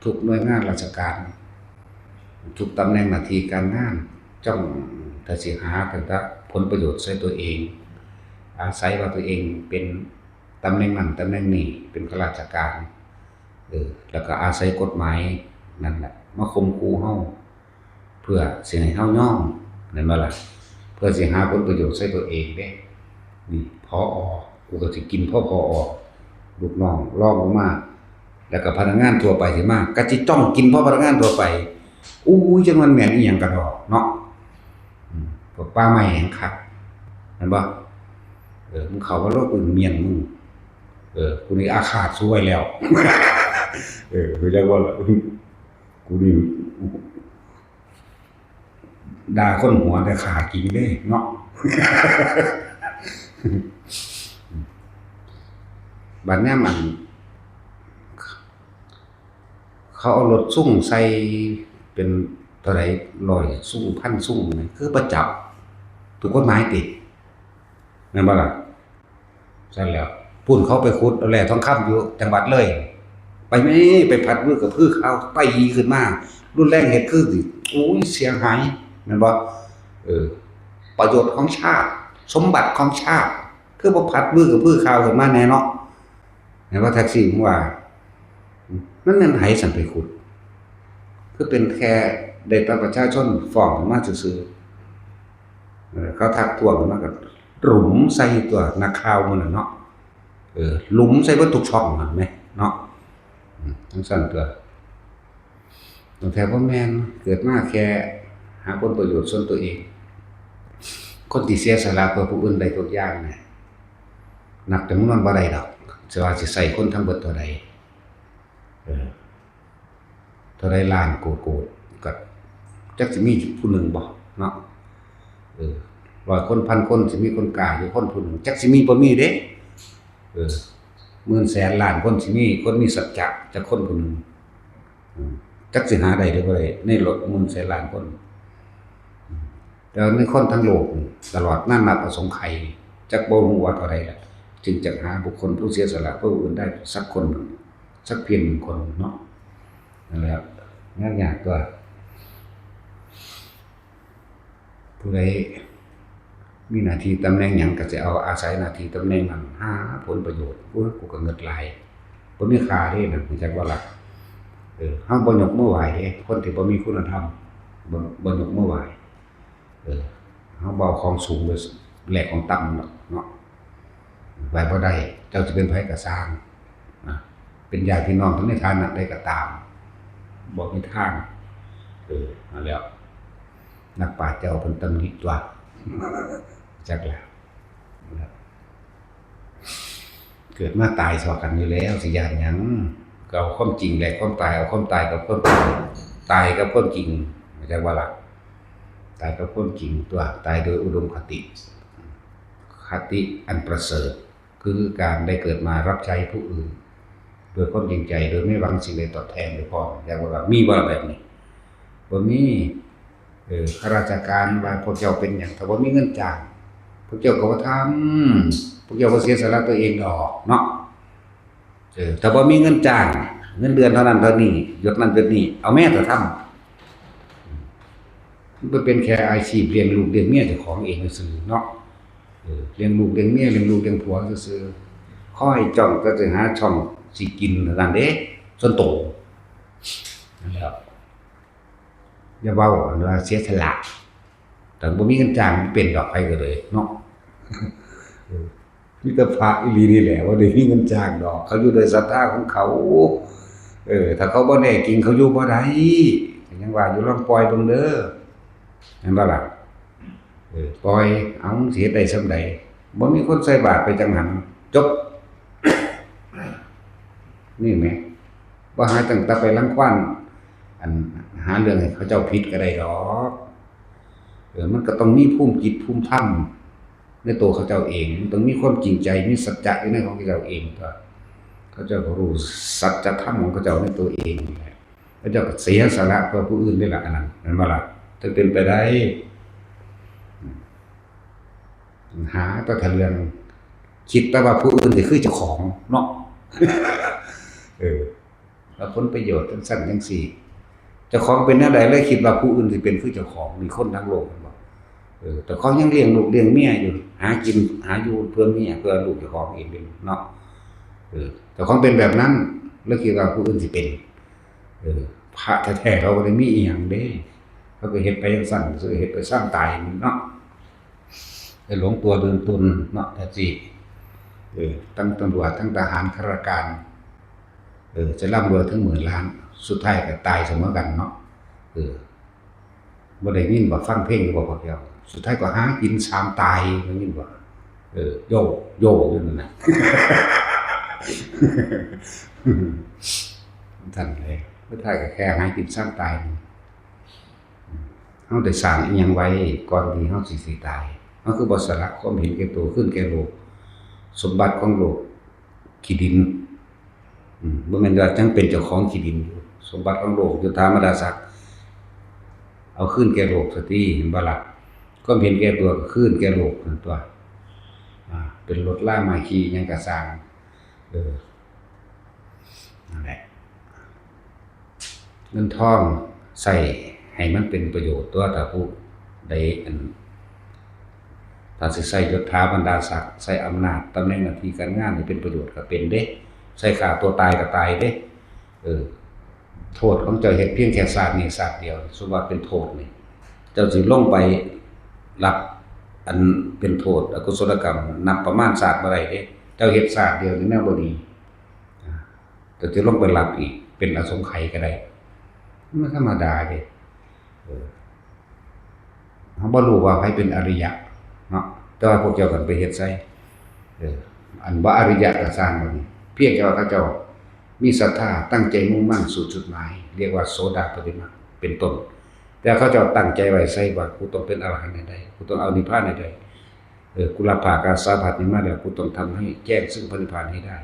ทุกหน่วยงานราชการ ทุกตำแหน่งหน้าที่การงาน จ้องแต่สิหาแต่ผลประโยชน์ใส่ตัวเอง อาศัยว่าตัวเองเป็นตำแหน่งนั้นตำแหน่งนี้ เป็นข้าราชการ เออ แล้วก็อาศัยกฎหมายนั่นแหละ มาข่มขู่เฮา เพื่อสิให้เฮายอม แม่นบ่ล่ะ? เพื่อสิหาผลประโยชน์ใส่ตัวเองเด้ นี่ ผอ กูก็สิกินพอ ผอ ลูกน้องรองลงมา แล้วก็พนักงานทั่วไปสิมา ก็สิจ้องกินพอพนักงานทั่วไป อู้ย จังมันแม่นอีหยังกันดอกเนาะ อืม พวกป่าไม้แห่งคัก แม่นบ่? เออ มึงเข้ามาโลกอื่นเมียนมึง เออ กูนี่อาฆาตสู้ไว้แล้ว เออ รู้จักบ่ล่ะ? กูนี่ ด่าคนหัวแต่ขากินเด้เนาะ บัดเนี้ยมัน เขาเอารถซุ่งใส่เป็นเท่าไหร่ ร้อยซุ่ง พันซุ่งนี่คือบ่จับ ถูกกฎหมายติ แม่นบ่ล่ะ ซั่นแหล้ว พุ้นเขาไปขุดเอาแร่ทองคำอยู่จังหวัดเลย ไปแม่ ไปผัดมือกับพืชเขา ตีขึ้นมา รุนแรงเฮ็ดคือสิ โอ้ย เสียหาย แม่นบ่ เออ ประโยชน์ของชาติ สมบัติของชาติ คือบ่ผัดมือกับพืชเขาขึ้นมาแน่เนาะ แม่นบ่ แท็กซี่ มึงว่า มันแม่นไผสั่นไปขุด คือเป็นแค่ได้แต่ประชาชนฟ้องขึ้นมาซื่อๆ เออ เขาทักท้วงขึ้นมาก็หลุมใส่ตัวนักข่าวมันน่ะเนาะ เออ หลุมใส่เบิดทุกช่องนั่นแหมเนาะ อืม จั่งซั่นตัว ตั้งแต่บ่แม่น เกิดมาแค่หาผลประโยชน์ส่วนตัวเอง คนที่เสียสละเพื่อผู้อื่นได้ทุกอย่างเนี่ย นับจำนวนบ่ได้ดอก สิว่าสิใส่คนทั้งเบิดเท่าใด เออ เท่าใดล้านโกดโกด ก็จักสิมีผู้หนึ่งบ่เนาะ เออ ร้อยคน พันคน สิมีคนกล้าอยู่คนผู้หนึ่ง จักสิมีบ่มีเด้ เออ หมื่นแสนล้านคน สิมีคนมีสัจจะจักคนผู้หนึ่ง อืม จักสิหาได้หรือบ่ได้ ในโลกหมื่นแสนล้านคน อืม แต่ในคนทั้งโลกนี่ ตลอดนานนับอสงไขย จักบ่ฮู้ว่าเท่าใดล่ะ จึงจักหาบุคคลผู้เสียสละเพื่อผู้อื่นได้สักคนหนึ่ง สักเพียงหนึ่งคนเนาะ นั่นแหละ ยากๆ ตัว ผู้ใดมีหน้าที่ตำแหน่งหยังก็สิเอาอาศัยหน้าที่ตำแหน่งนั้นหาผลประโยชน์ โอ้ย กูก็เงิดหลาย บ่มีค่าเด้นั่น รู้จักบ่ล่ะ เออ เฮาบ่ยกมือไหว้เด้ คนที่บ่มีคุณธรรม บ่ บ่ยกมือไหว้ เออ เฮาบ่เอาของสูงไปแลกของต่ำดอกเนาะ ไหว้บ่ได้ เจ้าสิเป็นไผก็ซ่าง นะ เป็นญาติพี่น้องกันในฐานะใดก็ตาม บ่มีทาง เออ นั่นแหละ นักปราชญ์เจ้าเพิ่นตำหนิตัว จักแหละ เกิดมาตายซอกันอยู่แล้ว สิย้านหยัง ก็เอาความจริงแลกความตาย เอาความตายกับความจริง ตายกับความจริง เข้าใจบ่ล่ะ ตายกับความจริงตัว ตายโดยอุดมคติ คติอันประเสริฐ คือการได้เกิดมารับใช้ผู้อื่น โดยความจริงใจ โดยไม่หวังสิ่งใดตอบแทนโดยพร้อม อยากว่ามีบ่แบบนี้ บ่มี เออ ข้าราชการว่าพวกเจ้าเป็นหยัง ถ้าบ่มีเงินจ้าง พวกเจ้าก็บ่ทำ พวกเจ้าบ่เสียสละตัวเองดอกเนาะ เออ ถ้าบ่มีเงินจ้าง เงินเดือนเท่านั้นเท่านี้ ยศนั้นยศนี้ เอาแม่แต่ทำ มันก็เป็นแค่อาชีพเลี้ยงลูกเลี้ยงเมียเจ้าของเองซื่อๆเนาะ เออ เลี้ยงลูกเลี้ยงเมีย เลี้ยงลูกเลี้ยงผัวซื่อๆ คอยจ้องก็จะหาช่องสิกินเท่านั้นเด้ ส่วนโต นั่นแหละ อย่าเว้าว่าเสียสละ แต่บ่มีเงินจ้างมันเป็นดอกไผก็เลยเนาะ เออ มีแต่พระอีหลีนี่แหละว่าได้มีเงินจ้างดอก เขาอยู่โดยศรัทธาของเขา เออ ถ้าเขาบ่แน่จริงเขาอยู่บ่ได้ ก็ยังว่าอยู่ ลองปล่อยเบิ่งเด้อ แม่นบ่ล่ะ เออ ปล่อย เอา สิเฮ็ดได้ส่ำใด บ่มีคนใส่บาตรไปจังหัน จบ นี่แหม บ่หาตั้งแต่ไปรังควาน อัน หาเรื่องให้เขาเจ้าผิดก็ได้ดอก เออ มันก็ต้องมีภูมิจิตภูมิธรรมในตัวเขาเจ้าเอง มันต้องมีความจริงใจ มีสัจจะอยู่ในของเขาเจ้าเองตัว เขาเจ้าก็รู้สัจธรรมของเขาเจ้าในตัวเองนี่แหละ เขาเจ้าก็เสียสละเพื่อผู้อื่นนี่แหละ อันนั้น แม่นบ่ล่ะ ถึงเป็นไปได้ อืม หาแต่เรื่อง คิดแต่ว่าผู้อื่นสิคือเจ้าของเนาะ เออ แล้วผลประโยชน์จังซั่นจังซี่ เจ้าของเป็นแนวใดเลยคิดว่าผู้อื่นสิเป็นคือเจ้าของ นี่คนทั้งโลกมันบอก เออ แต่เขายังเลี้ยงลูกเลี้ยงเมียอยู่ หากินหาอยู่เพื่อเมีย เพื่อลูกเจ้าของเองเป็นเนาะ เออ เจ้าของเป็นแบบนั้น แล้วคิดว่าผู้อื่นสิเป็น เออ พระแท้ๆเขาบ่ได้มีอีหยังเด้ เขาก็เฮ็ดไปจังซั่น เฮ็ดไปซ่านตายเนาะ ไอ้หลงตัวลืมตนเนาะ แท้จริง เออ ทั้งตำรวจ ทั้งทหาร ข้าราชการ เออ จะร่ำรวยถึงหมื่นล้าน สุดท้ายก็ตายเสมอกันเนาะ เออ บ่ได้ยินบ่ ฟังเพลงอยู่บ่พวกเจ้า สุดท้ายก็หากินสามตาย ได้ยินบ่ เออ โย โย อยู่นั่นน่ะ ท่านเลย สุดท้ายก็แค่หากินสามตาย เราได้สร้างอิหยังไว้ก่อนที่เราสิสิตาย? เราคือบ่สละความเห็นแก่ตัวคืนแก่โลก สมบัติของโลก ขี้ดิน อืม บ่แม่นว่าจั่งเป็นเจ้าของขี้ดินอยู่ สมบัติของโลก ยศถาบรรดาศักดิ์ เอาคืนแก่โลกซะติ เห็นบ่ล่ะ? ความเห็นแก่ตัวก็คืนแก่โลกนั่นตั๊ว อ่า เป็นรถลามาขี่หยังก็ซ่าง เออ นั่นแหละ เงินทองใช้ให้มันเป็นประโยชน์ตั๊ว ถ้าผู้ใด อัน ถ้าสิใช้ยศถาบรรดาศักดิ์ ใช้อำนาจ ตำแหน่งหน้าที่การงานให้เป็นประโยชน์ก็เป็นเด้ ใช้ฆ่าตัวตายก็ตายเด้ เออ โทษของเจ้าเฮ็ดเพียงแค่ชาตินี้ชาติเดียว สมมุติว่าเป็นโทษนี่ เจ้าสิลงไปรับอันเป็นโทษอกุศลกรรมนับประมาณชาติบ่ได้เด้ เจ้าเฮ็ดชาติเดียวนี่แนวบ่ดี อ่า เจ้าสิลงไปรับอีก เป็นอสงไขยก็ได้ มันธรรมดาเด้ เออ เราบ่รู้ว่าไผเป็นอริยะเนาะ แต่ว่าพวกเจ้ากันไปเฮ็ดใส่ เออ อันบ่อริยะก็ซ่างบัดนี้ เพียงแต่ว่าเขาเจ้ามีศรัทธาตั้งใจมุ่งมั่นสู่จุดหมาย เรียกว่าโสดาปัตติมรรคเป็นต้น แต่เขาเจ้าตั้งใจไว้ใส่ว่า กูต้องเป็นอรหันต์ให้ได้ กูต้องเอานิพพานให้ได้ เออ กูรับผ้ากาสาพัดนี้มาแล้ว กูต้องทำให้แจ้งซึ่งพระนิพพานให้ได้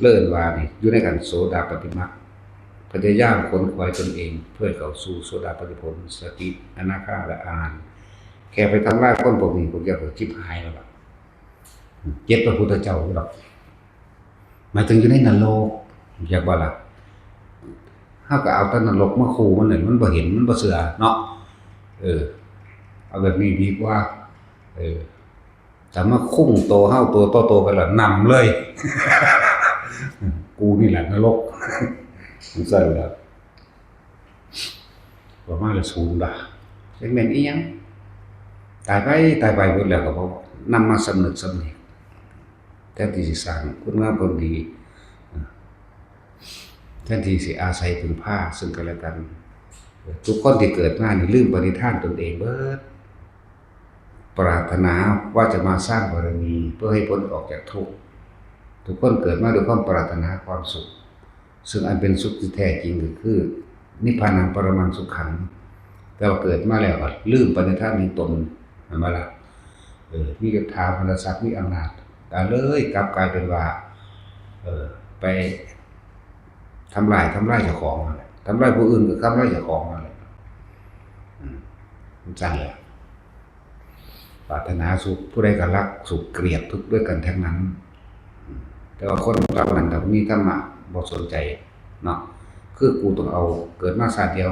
เอิ้นว่านี่อยู่ในขั้นโสดาปัตติมรรค พยายามขวนขวายตนเองเพื่อเข้าสู่โสดาปัตติผล สกิอนาคาและอรหันต์ แค่ไปทำลายคนพวกนี้ พวกเจ้าก็ชิบหายแล้วล่ะ เจ็ดพระพุทธเจ้าอยู่ดอก หมายถึงอยู่ในนรก อยากว่าล่ะ เฮาก็เอาแต่นรกมาคู่มันนั่น มันบ่เห็น มันบ่เชื่อเนาะ เออ เอาแบบนี้ดีกว่า เออ ถ้ามาคุ้งโตเฮาโตต่อโตกันละนำเลย กูนี่แหละนรก จั่งซั่นล่ะ ประมาณละศูนย์ล่ะ จักแม่นอีหยัง ตายไป ตายไปเบิดแล้วก็บ่นำมาสำนึกสำนึก แทนที่สิสร้างคุณงามความดี แทนที่สิอาศัยพึ่งพาซึ่งกันและกัน ทุกคนที่เกิดมานี่ลืมปณิธานตนเองเบิด ปรารถนาว่าจะมาสร้างบารมีเพื่อให้พ้นออกจากทุกข์ ทุกคนเกิดมาด้วยความปรารถนาความสุข ซึ่งอันเป็นสุขที่แท้จริงก็คือ นิพพานังปรมังสุขัง แต่ว่าเกิดมาแล้วก็ลืมปณิธานแห่งตน แม่นบ่ล่ะ? เออ มียศถาบรรดาศักดิ์ มีอำนาจ ก็เลยกลับกลายเป็นว่า เออ ไปทำลาย ทำลายเจ้าของนั่นแหละ ทำลายผู้อื่นก็ทำลายเจ้าของนั่นแหละ อืม มันจั่งแหละ ปรารถนาสุข ผู้ใดก็รักสุข เกลียดทุกข์ด้วยกันทั้งนั้น อืม แต่ว่าคนเหล่านั้นถ้าบ่มีธรรมะ บ่สนใจเนาะ คือกูต้องเอาเกิดมาชาติเดียว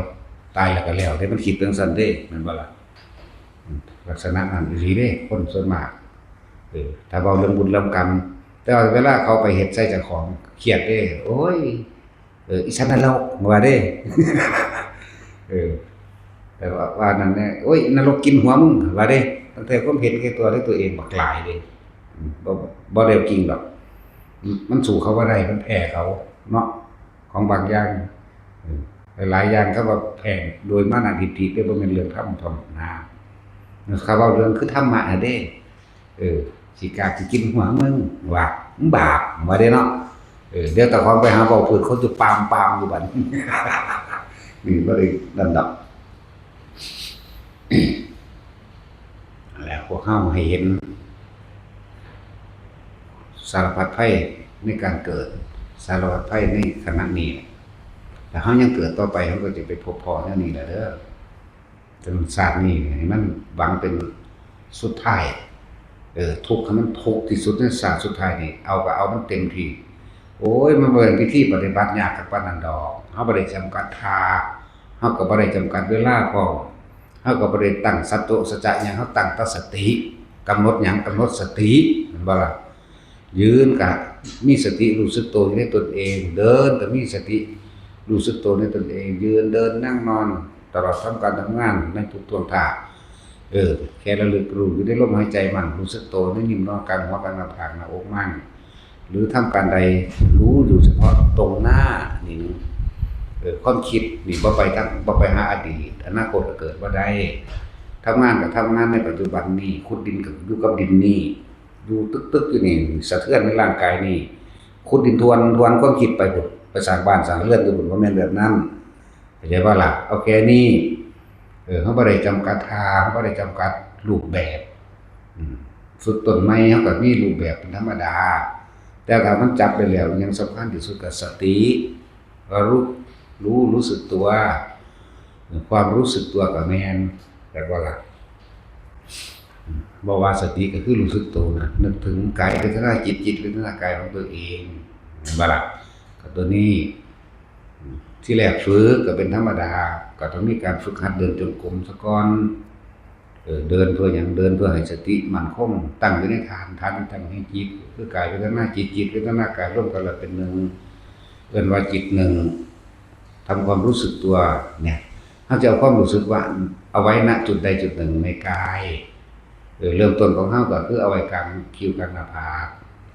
ตายแล้วก็แล้วเด้ มันคิดจั่งซั้นเด้ แม่นบ่ล่ะ? อืม ลักษณะนั้นอีหลีเด้ คนส่วนมาก เออ ถ้าเว้าเรื่องบุญเรื่องกรรม แต่ว่าเวลาเขาไปเฮ็ดใส่เจ้าของ เครียดเด้ โอ้ย เออ อีสัตว์นรก ว่าเด้ เออ แต่ว่า ว่านั่นแหละ โอ้ย นรกกินหัวมึง ว่าเด้ ตั้งแต่ความเห็นแก่ตัวด้วยตัวเองบักหลายเด้ อืม บ่ บ่ได้เอาจริงดอก มันสู้เขาบ่ได้ มันแพ้เขาเนาะ ของบางอย่าง เออ หลายๆอย่างเขาว่าแพ้โดยมานะทิฏฐิเด้ บ่แม่นเรื่องธรรมธรรมนา เขาเว้าเรื่องคือธรรมะน่ะเด้ เออ ขี้กากสิกินหัวมึง ว่า มึงบาป ว่าเด้เนาะ เออ เดี๋ยวตาของไปหาเว้าพื้น เขาจะปามๆอยู่บัดนี้ นี่บ่ได้นั่นดอก แล้วพวกเฮาให้เห็น สารพัดภัยในการเกิด สารพัดภัยในขณะนี้ ถ้าเฮายังเกิดต่อไป เฮาก็จะไปพบพ้อแนวนี้แหละเด้อ แต่ชาตินี้ให้มันหวังเป็นสุดท้าย เออ ทุกข์ให้มันทุกข์ที่สุดในชาติสุดท้ายนี่ เอาก็เอามันเต็มที่ โอ้ย มันบ่เป็นพิธีปฏิบัติยากคักปานนั้นดอก เฮาบ่ได้จำกัดท่า เฮาก็บ่ได้จำกัดเวลาพร้อม เฮาก็บ่ได้ตั้งสัตโตสัจจะหยัง เฮาตั้งแต่สติ กำหนดหยัง กำหนดสติ แม่นบ่ล่ะ? ยืนก็มีสติรู้สึกตัวอยู่ในตนเอง เดินก็มีสติรู้สึกตัวในตนเอง ยืน เดิน นั่ง นอน ตลอดทำการทำงานในทุกท่วงท่า เออ แค่ระลึกรู้อยู่ในลมหายใจมั่ง รู้สึกตัวในนิ่มนอน กลางหัว กลางหน้าผาก หน้าอกมั่ง หรือทำการใดรู้อยู่เฉพาะตรงหน้านี่นึง เออ ความคิดนี่บ่ไปทาง บ่ไปหาอดีต อนาคตก็เกิดบ่ได้ ทำงานก็ทำงานในปัจจุบันนี่ ขุดดินก็อยู่กับดินนี่ อยู่ตึกๆอยู่นี่ สะเทือนในร่างกายนี่ ขุดดินทวน ทวนความคิดไปพุ้น ไปสร้างบ้านสร้างเรือนอยู่พุ้น บ่แม่นแบบนั้น เข้าใจบ่ล่ะ? เอาแค่นี้ ออ เฮาบ่ได้จำกัดท่า เฮาบ่ได้จำกัดรูปแบบ อืม ฝึกต้นไม้เฮาก็มีรูปแบบเป็นธรรมดา แต่ถ้ามันจับได้แล้ว อย่างสำคัญที่สุดก็สติ รู้ รู้ รู้สึกตัว ความรู้สึกตัวก็แม่น แม่นบ่ล่ะ อืม บ่ว่าสติก็คือรู้สึกตัวนะ นึกถึงกายเวทนาจิต จิตเวทนากายของตัวเอง แม่นบ่ล่ะ ก็ตัวนี้ อืม ที่แรกฝึกก็เป็นธรรมดา ก็ต้องมีการฝึกหัดเดินจงกรมซะก่อน เออ เดินเพื่อหยัง เดินเพื่อให้สติมั่นคง ตั้งอยู่ในฐาน ฐานที่ตั้งแห่งจิต คือกายเวทนาจิต จิตเวทนากายรวมกันแล้วเป็นหนึ่ง เอิ้นว่าจิตหนึ่ง ทำความรู้สึกตัวเนี่ย เฮาจะเอาความรู้สึกว่าเอาไว้ณจุดใดจุดหนึ่งในกาย เออ เริ่มต้นของเฮาก็คือเอาไว้กลางคิ้วกลางหน้าผาก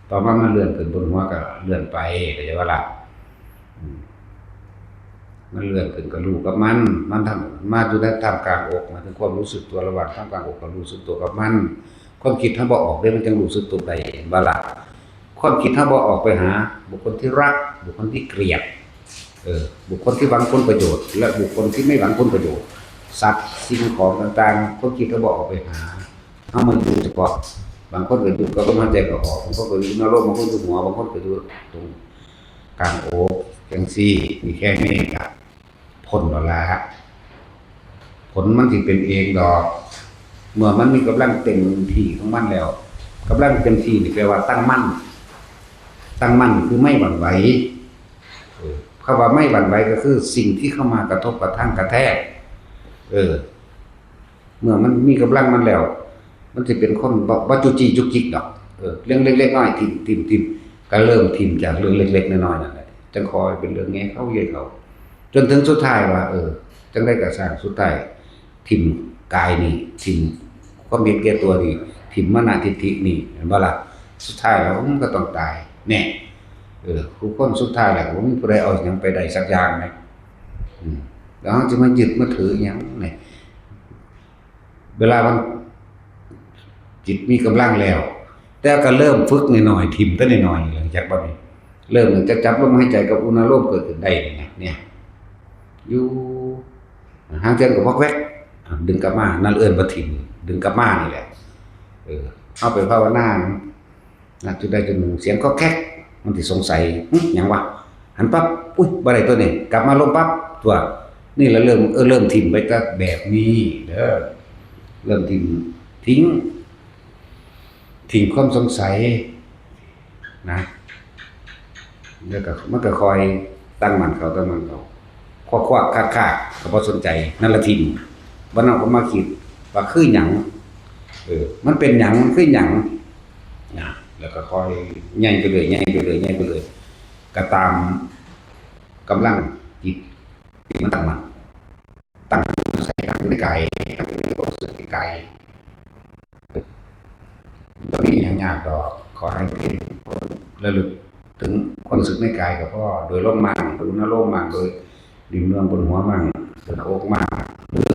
ต่อมามันเลื่อนขึ้นบนหัวก็เลื่อนไป เข้าใจบ่ล่ะ อืม มันเลื่อนขึ้นก็รู้กับมัน มันทำ มาอยู่ในท่ามกลางอก หมายถึงความรู้สึกตัวระหว่างท่ามกลางอกก็รู้สึกตัวกับมัน ความคิดเฮาบ่ออกเด้ มันจั่งรู้สึกตัวได้ เห็นบ่ล่ะ ความคิดเฮาบ่ออกไปหาบุคคลที่รัก บุคคลที่เกลียด เออ บุคคลที่หวังผลประโยชน์ และบุคคลที่ไม่หวังผลประโยชน์ สัตว์ สิ่งของต่างๆ ความคิดเฮาบ่ออกไปหา เฮามาอยู่เฉพาะ บางคนก็อยู่กับลมหายใจเข้าออก บางคนก็อยู่ในลม บางคนอยู่หัว บางคนก็อยู่ตรงกลางอก จั่งซี้ มีแค่นี้ก็ พ้นแล้วล่ะ ผลมันสิเป็นเองดอก เมื่อมันมีกำลังเต็มที่ของมันแล้ว กำลังเต็มที่นี่แปลว่าตั้งมั่น ตั้งมั่นคือไม่หวั่นไหว เออ คำว่าไม่หวั่นไหวก็คือสิ่งที่เข้ามากระทบกระทั่งกระแทก เออ เมื่อมันมีกำลังมันแล้ว มันสิเป็นคนบ่ บ่จุกจิกจุกจิกดอก เออ เรื่องเล็กๆน้อยๆ ถิ่ม ถิ่ม ถิ่ม ก็เริ่มถิ่มจากเรื่องเล็กๆน้อยๆนั่นแหละ จั่งค่อยเป็นเรื่องใหญ่เข้าใหญ่เข้า จนถึงสุดท้ายว่า เออ จั่งใดก็ซ่าง สุดท้าย ถิ่มกายนี่ ถิ่มความเห็นแก่ตัวนี่ ถิ่มมานะทิฏฐินี่ เห็นบ่ล่ะ สุดท้ายแล้วมันก็ต้องตาย แน่ เออ ผู้คนสุดท้ายแล้วก็บ่มีผู้ใดเอาหยังไปได้สักอย่างนะ อืม แล้วเฮาสิมายึดมาถือหยังนี่ เวลามันจิตมีกำลังแล้ว แต่ก็เริ่มฝึกน้อยๆ ถิ่มแต่น้อยๆ หลังจากบัดนี้ เริ่มตั้งแต่จับลมหายใจกับอุณาโลมเกิดขึ้นได้นี่นะ เนี่ย อยู่ หางเทื่อก็วอกแวก อ่ะ ดึงกลับมา นั่นเอิ้นว่าถิ่ม ดึงกลับมานี่แหละ เออ เอาไปภาวนา นะ จุดใดจุดหนึ่ง เสียงก๊อกแก๊ก มันสิสงสัย หึ หยังวะ หันปั๊บ อุ๊ย บ่ได้ตัวนี้ กลับมาลมปั๊บ ตัว นี่ละเริ่ม เออ เริ่มถิ่มไปกับแบบนี้เด้อ เริ่มถิ่ม ทิ้ง ทิ้งความสงสัย นะ แล้วก็มันก็ค่อยตั้งมั่นเข้า ตั้งมั่นเข้า ควักๆ คากๆ ก็บ่สนใจ นั่นละถิ่ม บ่นำก็มาคิดว่าคือหยัง เออ มันเป็นหยัง มันคือหยัง นะ แล้วก็ค่อยใหญ่ไปเรื่อย ใหญ่ไปเรื่อย ใหญ่ไปเรื่อย ก็ตามกำลังจิตที่มันตั้งมั่น ตั้งใส่ในกาย ตั้งในความรู้สึกในกาย บ่มีหยังยากดอก ขอให้เพียงระลึกถึงความรู้สึกในกายก็พอ โดยลมมั่ง โดยอนุโลมมั่ง โดยริมเนืองบนหัวมั่ง บนหน้าอกมั่ง หรือ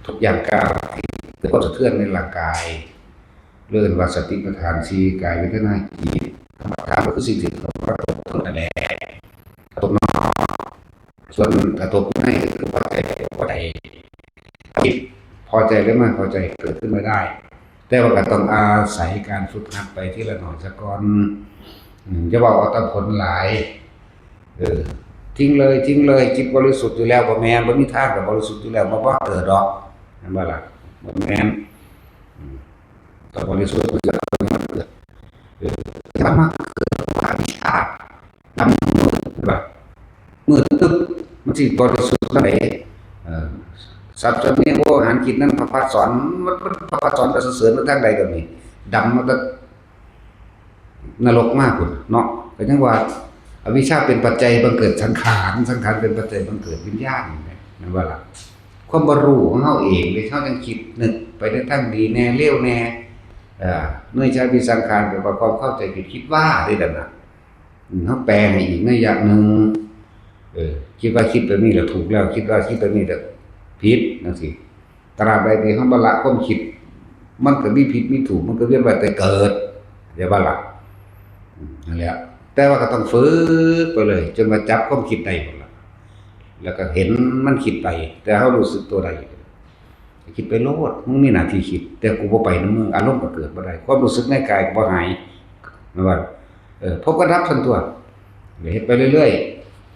ทุกย่างก้าวที่เกิดความสะเทือนในร่างกาย เรียกว่าสติปัฏฐานสี่ กาย เวทนา จิต ธรรมธาตุก็คือสิ่งที่กระทบนั่นแหละ กระทบนอก ส่วนกระทบในคือพอใจบ่พอใจ จิตพอใจหรือไม่พอใจเกิดขึ้นไม่ได้ แต่ว่าก็ต้องอาศัยการฝึกหัดไปทีละหน่อยซะก่อน อืม อย่าเว้าเอาแต่ผลหลาย เออ ทิ้งเลย ทิ้งเลย จิตบริสุทธิ์อยู่แล้ว บ่แม่น บ่มีทางก็บริสุทธิ์อยู่แล้ว บ่ บ่เกิดดอก เห็นบ่ล่ะ บ่แม่น อืม ก็บริสุทธิ์อยู่แล้ว บ่เกิด เออ แต่ว่ามาเกิดอวิชชา ดำมืด เห็นบ่ มืดตึ๊บ มันสิบริสุทธิ์จั่งใด เออ สัพพะเมโวหารกิจนั้น พระพัดสอน มัน มัน พระพัดสอนก็สรรเสริญมาทางใดก็มี ดำมาแต่นรกมากพุ้นเนาะ ก็ยังว่า อวิชชาเป็นปัจจัยบังเกิดสังขาร สังขารเป็นปัจจัยบังเกิดวิญญาณ แม่นบ่ล่ะ ความบ่รู้ของเฮาเองเด้ เฮาจั่งคิดนึกไปในทางดีแน่ เลวแน่ เอ่อ เนยชาพิสังขาร แปลว่าความเข้าใจผิด คิดว่าเด้นั่นน่ะ อืม เฮาแปลให้อีกนัยยะหนึ่ง เออ คิดว่าคิดแบบนี้แหละถูกแล้ว คิดว่าคิดแบบนี้แหละผิด จั่งซี้ ตราบใดที่เฮาบ่ละความคิด มันก็มีผิดมีถูก มันก็เวียนว่ายแต่เกิด เข้าใจบ่ล่ะ อืม นั่นแหละ แต่ว่าก็ต้องฝึกไปเลย จนว่าจับความคิดได้พุ้นล่ะ แล้วก็เห็นมันคิดไป แต่เฮารู้สึกตัวได้ คิดไปโลด มึงมีหน้าที่คิด แต่กูบ่ไปนำมึง อารมณ์ก็เกิดบ่ได้ ความรู้สึกในกายก็บ่หาย แม่นบ่ เออ พบกับดับซั่นตั๊ว เฮ็ดไปเรื่อย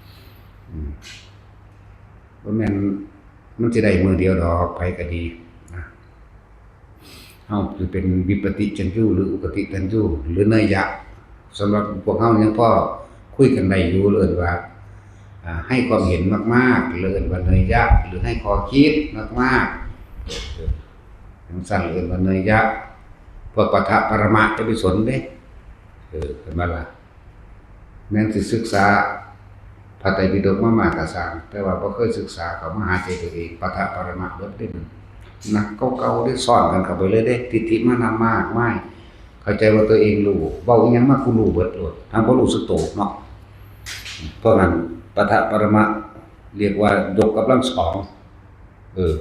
ๆ อืม บ่แม่นมันสิได้มื้อเดียวดอก ไผก็ดีนะ เฮาสิเป็นวิปปฏิจจันยูหรืออุคติตันยูหรือเนยยะ สำหรับพวกเฮายังพอคุยกันได้อยู่ เอิ้นว่า อ่า ให้ความเห็นมากๆ หรือเอิ้นว่าเนยยะ หรือให้ข้อคิดมากๆ เออ จั่งซั้นเอิ้นว่าเนยยะ พวกปะทะปรมะอย่าไปสนเด้ เออ เห็นบ่ล่ะ แม่นสิศึกษาพระไตรปิฎกมามากก็ซ่าง แต่ว่าบ่เคยศึกษาเข้ามาหาใจตัวเอง ปะทะปรมะเบิดเด้มัน หนักกว่าเก่าเด้ ซ้อนกันเข้าไปเลยเด้ ทิฏฐิมานะมากมาย เข้าใจว่าตัวเองรู้ เว้าอิหยังมากูรู้เบิดโลด ทั้งบ่รู้สึกโตเนาะ เพราะงั้นปะทะปรมะเรียกว่ายกกำลังสอง เออ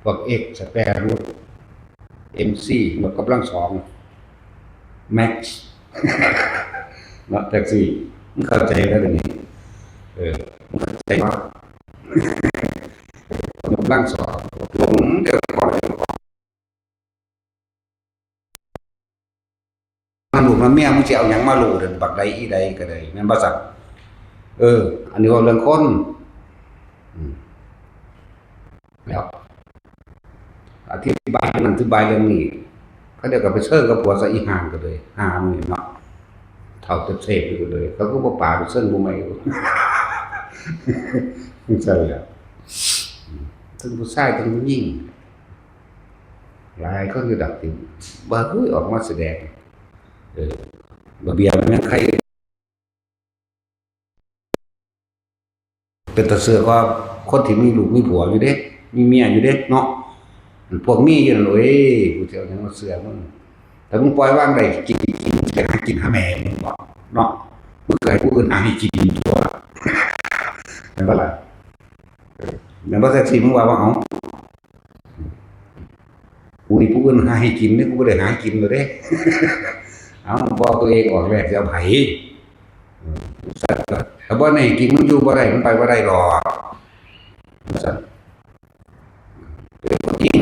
พวก x square root mc ยกกำลังสอง max เนาะ จั่งซี้ มึงเข้าใจแล้วเดี๋ยวนี้ เออ มึงเข้าใจว่ายกกำลังสอง ลงเดี๋ยวก่อน มาลูกมาเมีย มึงสิเอาหยังมารู้เด้อ บักใดอีใดก็ได้ แม่นบ่ซั่น เออ อันนี้เว้าเรื่องคน อืม แล้ว อธิบายเรื่องนั้น อธิบายเรื่องนี้ เขาเจ้าก็ไปเซิงกับผัวซะ อีห่าก็เลย ห่ามึงนี่เนาะ เฒ่าเต็บเสบอยู่ก็เลย เขาก็บ่ปาไปเซิงผู้ใหม่อยู่ จั่งซั้นแหละ อืม ทั้งผู้ชายทั้งผู้หญิง หลายคนอยู่ดอกที่ว่า เฮ้ย ออกมาแสดง เออ ระเบียบมันยังใคร เป็นตาเชื่อก็คนที่มีลูกมีผัวอยู่เด้ มีเมียอยู่เด้เนาะ พวกมีอยู่นั่น โอ้ย กูสิเอาหยังมาเชื่อมึง ถ้ามึงปล่อยวางได้ กิน กิน จะหากินหาแม่มึงบ่เนาะ มึงก็ให้ผู้อื่นหาให้กินตั๊ว แม่นบ่ล่ะ แม่นบ่ จั่งซี้ มึงว่าบ่ เอ้า กูนี่ผู้อื่นหาให้กินเด้ กูบ่ได้หากินเลยเด้ เอ้า บ่เอาตัวเองออกแลกสิเอาไผ เออ ถ้าบ่แน่จริงมันอยู่บ่ได้ มันไปบ่ได้ดอก ว่าซั่น เป็นคนจริง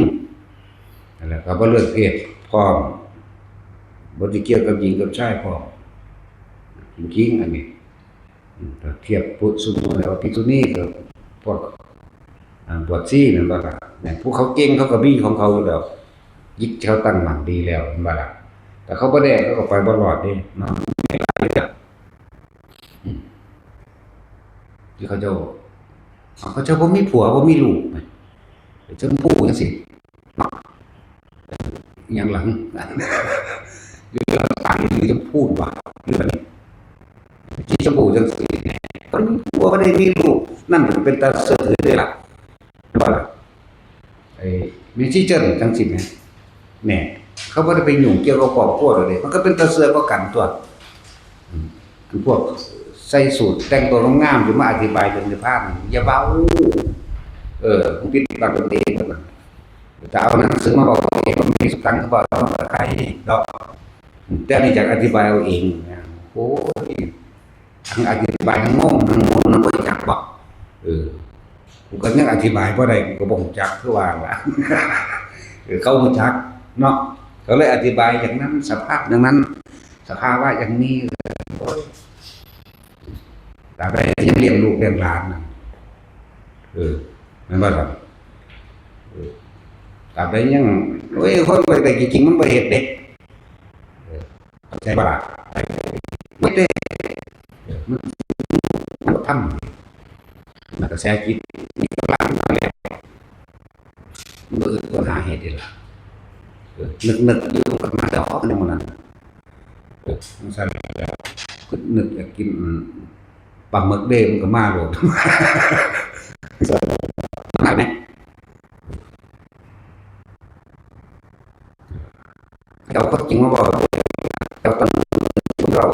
นั่นแหละ ก็บ่เลือกเพศพร้อม บ่ได้เกี่ยวกับหญิงกับชายพร้อม จริงๆ อันนี้ อืม ถ้าเทียบปุ๊บ สมมุติแล้วภิกษุณีก็พวก อ่า บวชชีแม่นบ่ล่ะ เนี่ย ผู้เขาเก่งเขาก็มีของเขาอยู่แล้ว จิตเขาตั้งมั่นดีแล้วแม่นบ่ล่ะ แต่เขาบ่ได้ เขาก็ไปบ่รอดเด้เนาะ มีหลายเรื่อง อืม ที่เขาเจ้า เขาเจ้าบ่มีผัวบ่มีลูก ไปชมพูจั่งซี้ เนาะ อย่างหลัง หรือหลังตายหรือชมพูวะ หรือแบบนี้ ที่ชมพูจั่งซี้ บ่มีผัวบ่ได้มีลูก นั่นเป็นตาเชื่อถือเด้ล่ะ ว่าล่ะ ไอ้แม่ชีเจิ้นจั่งซี้แหม แหน่ เขาบ่ได้ไปยุ่งเกี่ยวกับครอบครัวดอกเด้ มันก็เป็นตาเชื่อก็กันตั๊ว อืม อันพวกใส่สูทแต่งตัวงามๆ อยู่มาอธิบายเรื่องนิพพาน อย่าเว้า เออ มึงผิดหวังตัวเองก่อนนะ ถ้าเอาหนังสือมาบอกตัวเอง มันมีสตังค์ก็บอกเอามาขายดอก แต่นี่อยากอธิบายเอาเองนะ โอ้ย ทั้งอธิบายทั้งงงทั้งงงนะ บ่จักบอก เออ กูก็ยังอธิบายบ่ได้ กูก็บ่รู้จักคือว่าล่ะ เออ เขารู้จักเนาะ เขาเลยอธิบายอย่างนั้น สภาพอย่างนั้น สภาวะอย่างนี้ โอ้ย ตราบใดยังเลี้ยงลูกเลี้ยงหลานนะ เออ แม่นบ่ล่ะ เออ ตราบใดยัง โอ้ย คนบ่ได้จริงๆ มันบ่เฮ็ดเด้ เออ เข้าใจบ่ล่ะ บ่เฮ็ดเด้ เออ มัน มันบ่ทำ มันกระแสจิต มีกำลังแล้ว มันก็อึดก็หาเฮ็ดเด้ล่ะ เออ นึกๆ อยู่กับมาแต่ออกในมื้อนั้น เออ จั่งซั้นแล้ว คือนึกอยากกิน อืม ปลาหมึกเด้ มันก็มาโลด จั่งซั้น หลายไหม เจ้าก็จริงมาบอก เจ้าต้องเรา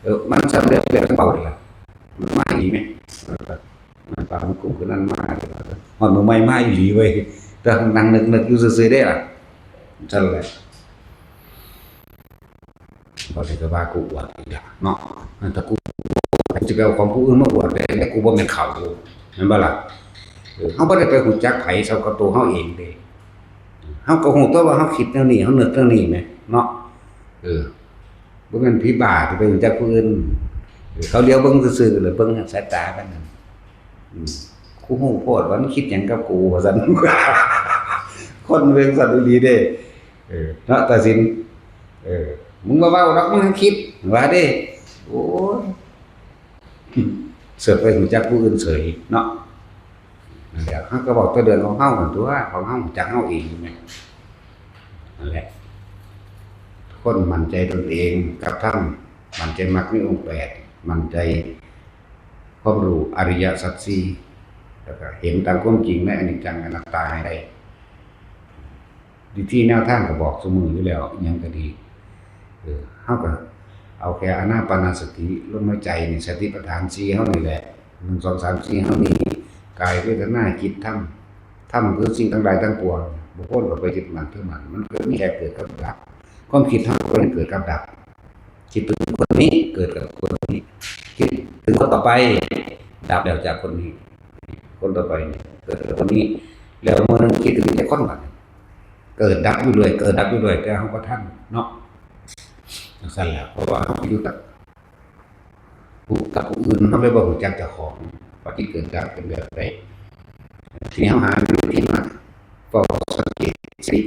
เออ มันสำเร็จแล้วต้องเบาเลยล่ะ มันมาอีกไหม เออ มันปลาหมึกกุ้งคือนั่นมาเลยล่ะ ฮอดมื้อใหม่มาอีหลีเว้ย แต่นั่งนึกๆ อยู่ซื่อๆ เด้ล่ะ จั่งซั้นแหละ บ่ได้ก็ว่ากูอวดอีกล่ะเนาะ อันถ้ากูจะไปเอาของผู้อื่นมาอวดได้ แต่กูบ่แม่นเขา แม่นบ่ล่ะ เออ เฮาบ่ได้ไปรู้จักไผเท่ากับตัวเฮาเองเด้ เฮาก็ฮู้ตัวว่าเฮาคิดแนวนี้ เฮานึกแนวนี้แหมเนาะ เออ บ่แม่นผีบ้าสิไปรู้จักผู้อื่น เออ เขาเหลียวเบิ่งซื่อๆ เลยเบิ่งสายตากันนั่น อืม กูฮู้โพดว่ามันคิดหยังกับกู ว่าซั่น คนเบิ่งซั่นอีหลีเด้ เออ เนาะ ตาสิน เออ มึงบ่เว้าดอก มึงคิด ว่าเด้ โอ้ย เสิร์ชไปรู้จักผู้อื่นเฉยเนาะ นั่นแหละ เฮาก็เว้าแต่เรื่องของเฮาหั่นตั๊ว ของเฮารู้จักเฮาเองแหม นั่นแหละ คนมั่นใจตนเองกับธรรม มั่นใจมรรคมีองค์แปด มั่นใจความรู้อริยสัจสี่ แล้วก็เห็นตามความจริงในอนิจจังอนัตตาให้ได้ วิธีแนวทางก็บอกซุมื้ออยู่แล้ว อิหยังก็ดี เออ เฮาก็เอาแค่อานาปานสติ ลมหายใจนี่ สติปัฏฐานสี่เฮานี่แหละ หนึ่ง สอง สาม สี่ เฮานี่ กาย เวทนา จิต ธรรม ธรรมคือสิ่งทั้งหลายทั้งปวง บ่ควรเข้าไปยึดมั่นถือมั่น มันก็มีแค่เกิดกับดับ ความคิดเฮาก็เป็นเกิดกับดับ คิดถึงคนนี้เกิดกับคนนี้ คิดถึงคนต่อไป ดับแล้วจากคนนี้ คนต่อไปนี่เกิดกับคนนี้ แล้วมื้อหนึ่งคิดถึงแต่คนบัดนี้ เกิดดับอยู่เรื่อย เกิดดับอยู่เรื่อย แต่เฮาบ่ทันเนาะ จั่งซั่นแหละ เพราะว่าเฮาอยู่กับผู้ กับผู้อื่น เฮาเลยบ่รู้จักเจ้าของ ว่าที่เกิดดับเป็นแบบใด ทีนี้เฮาหาวิธีมาเฝ้าสังเกตสติ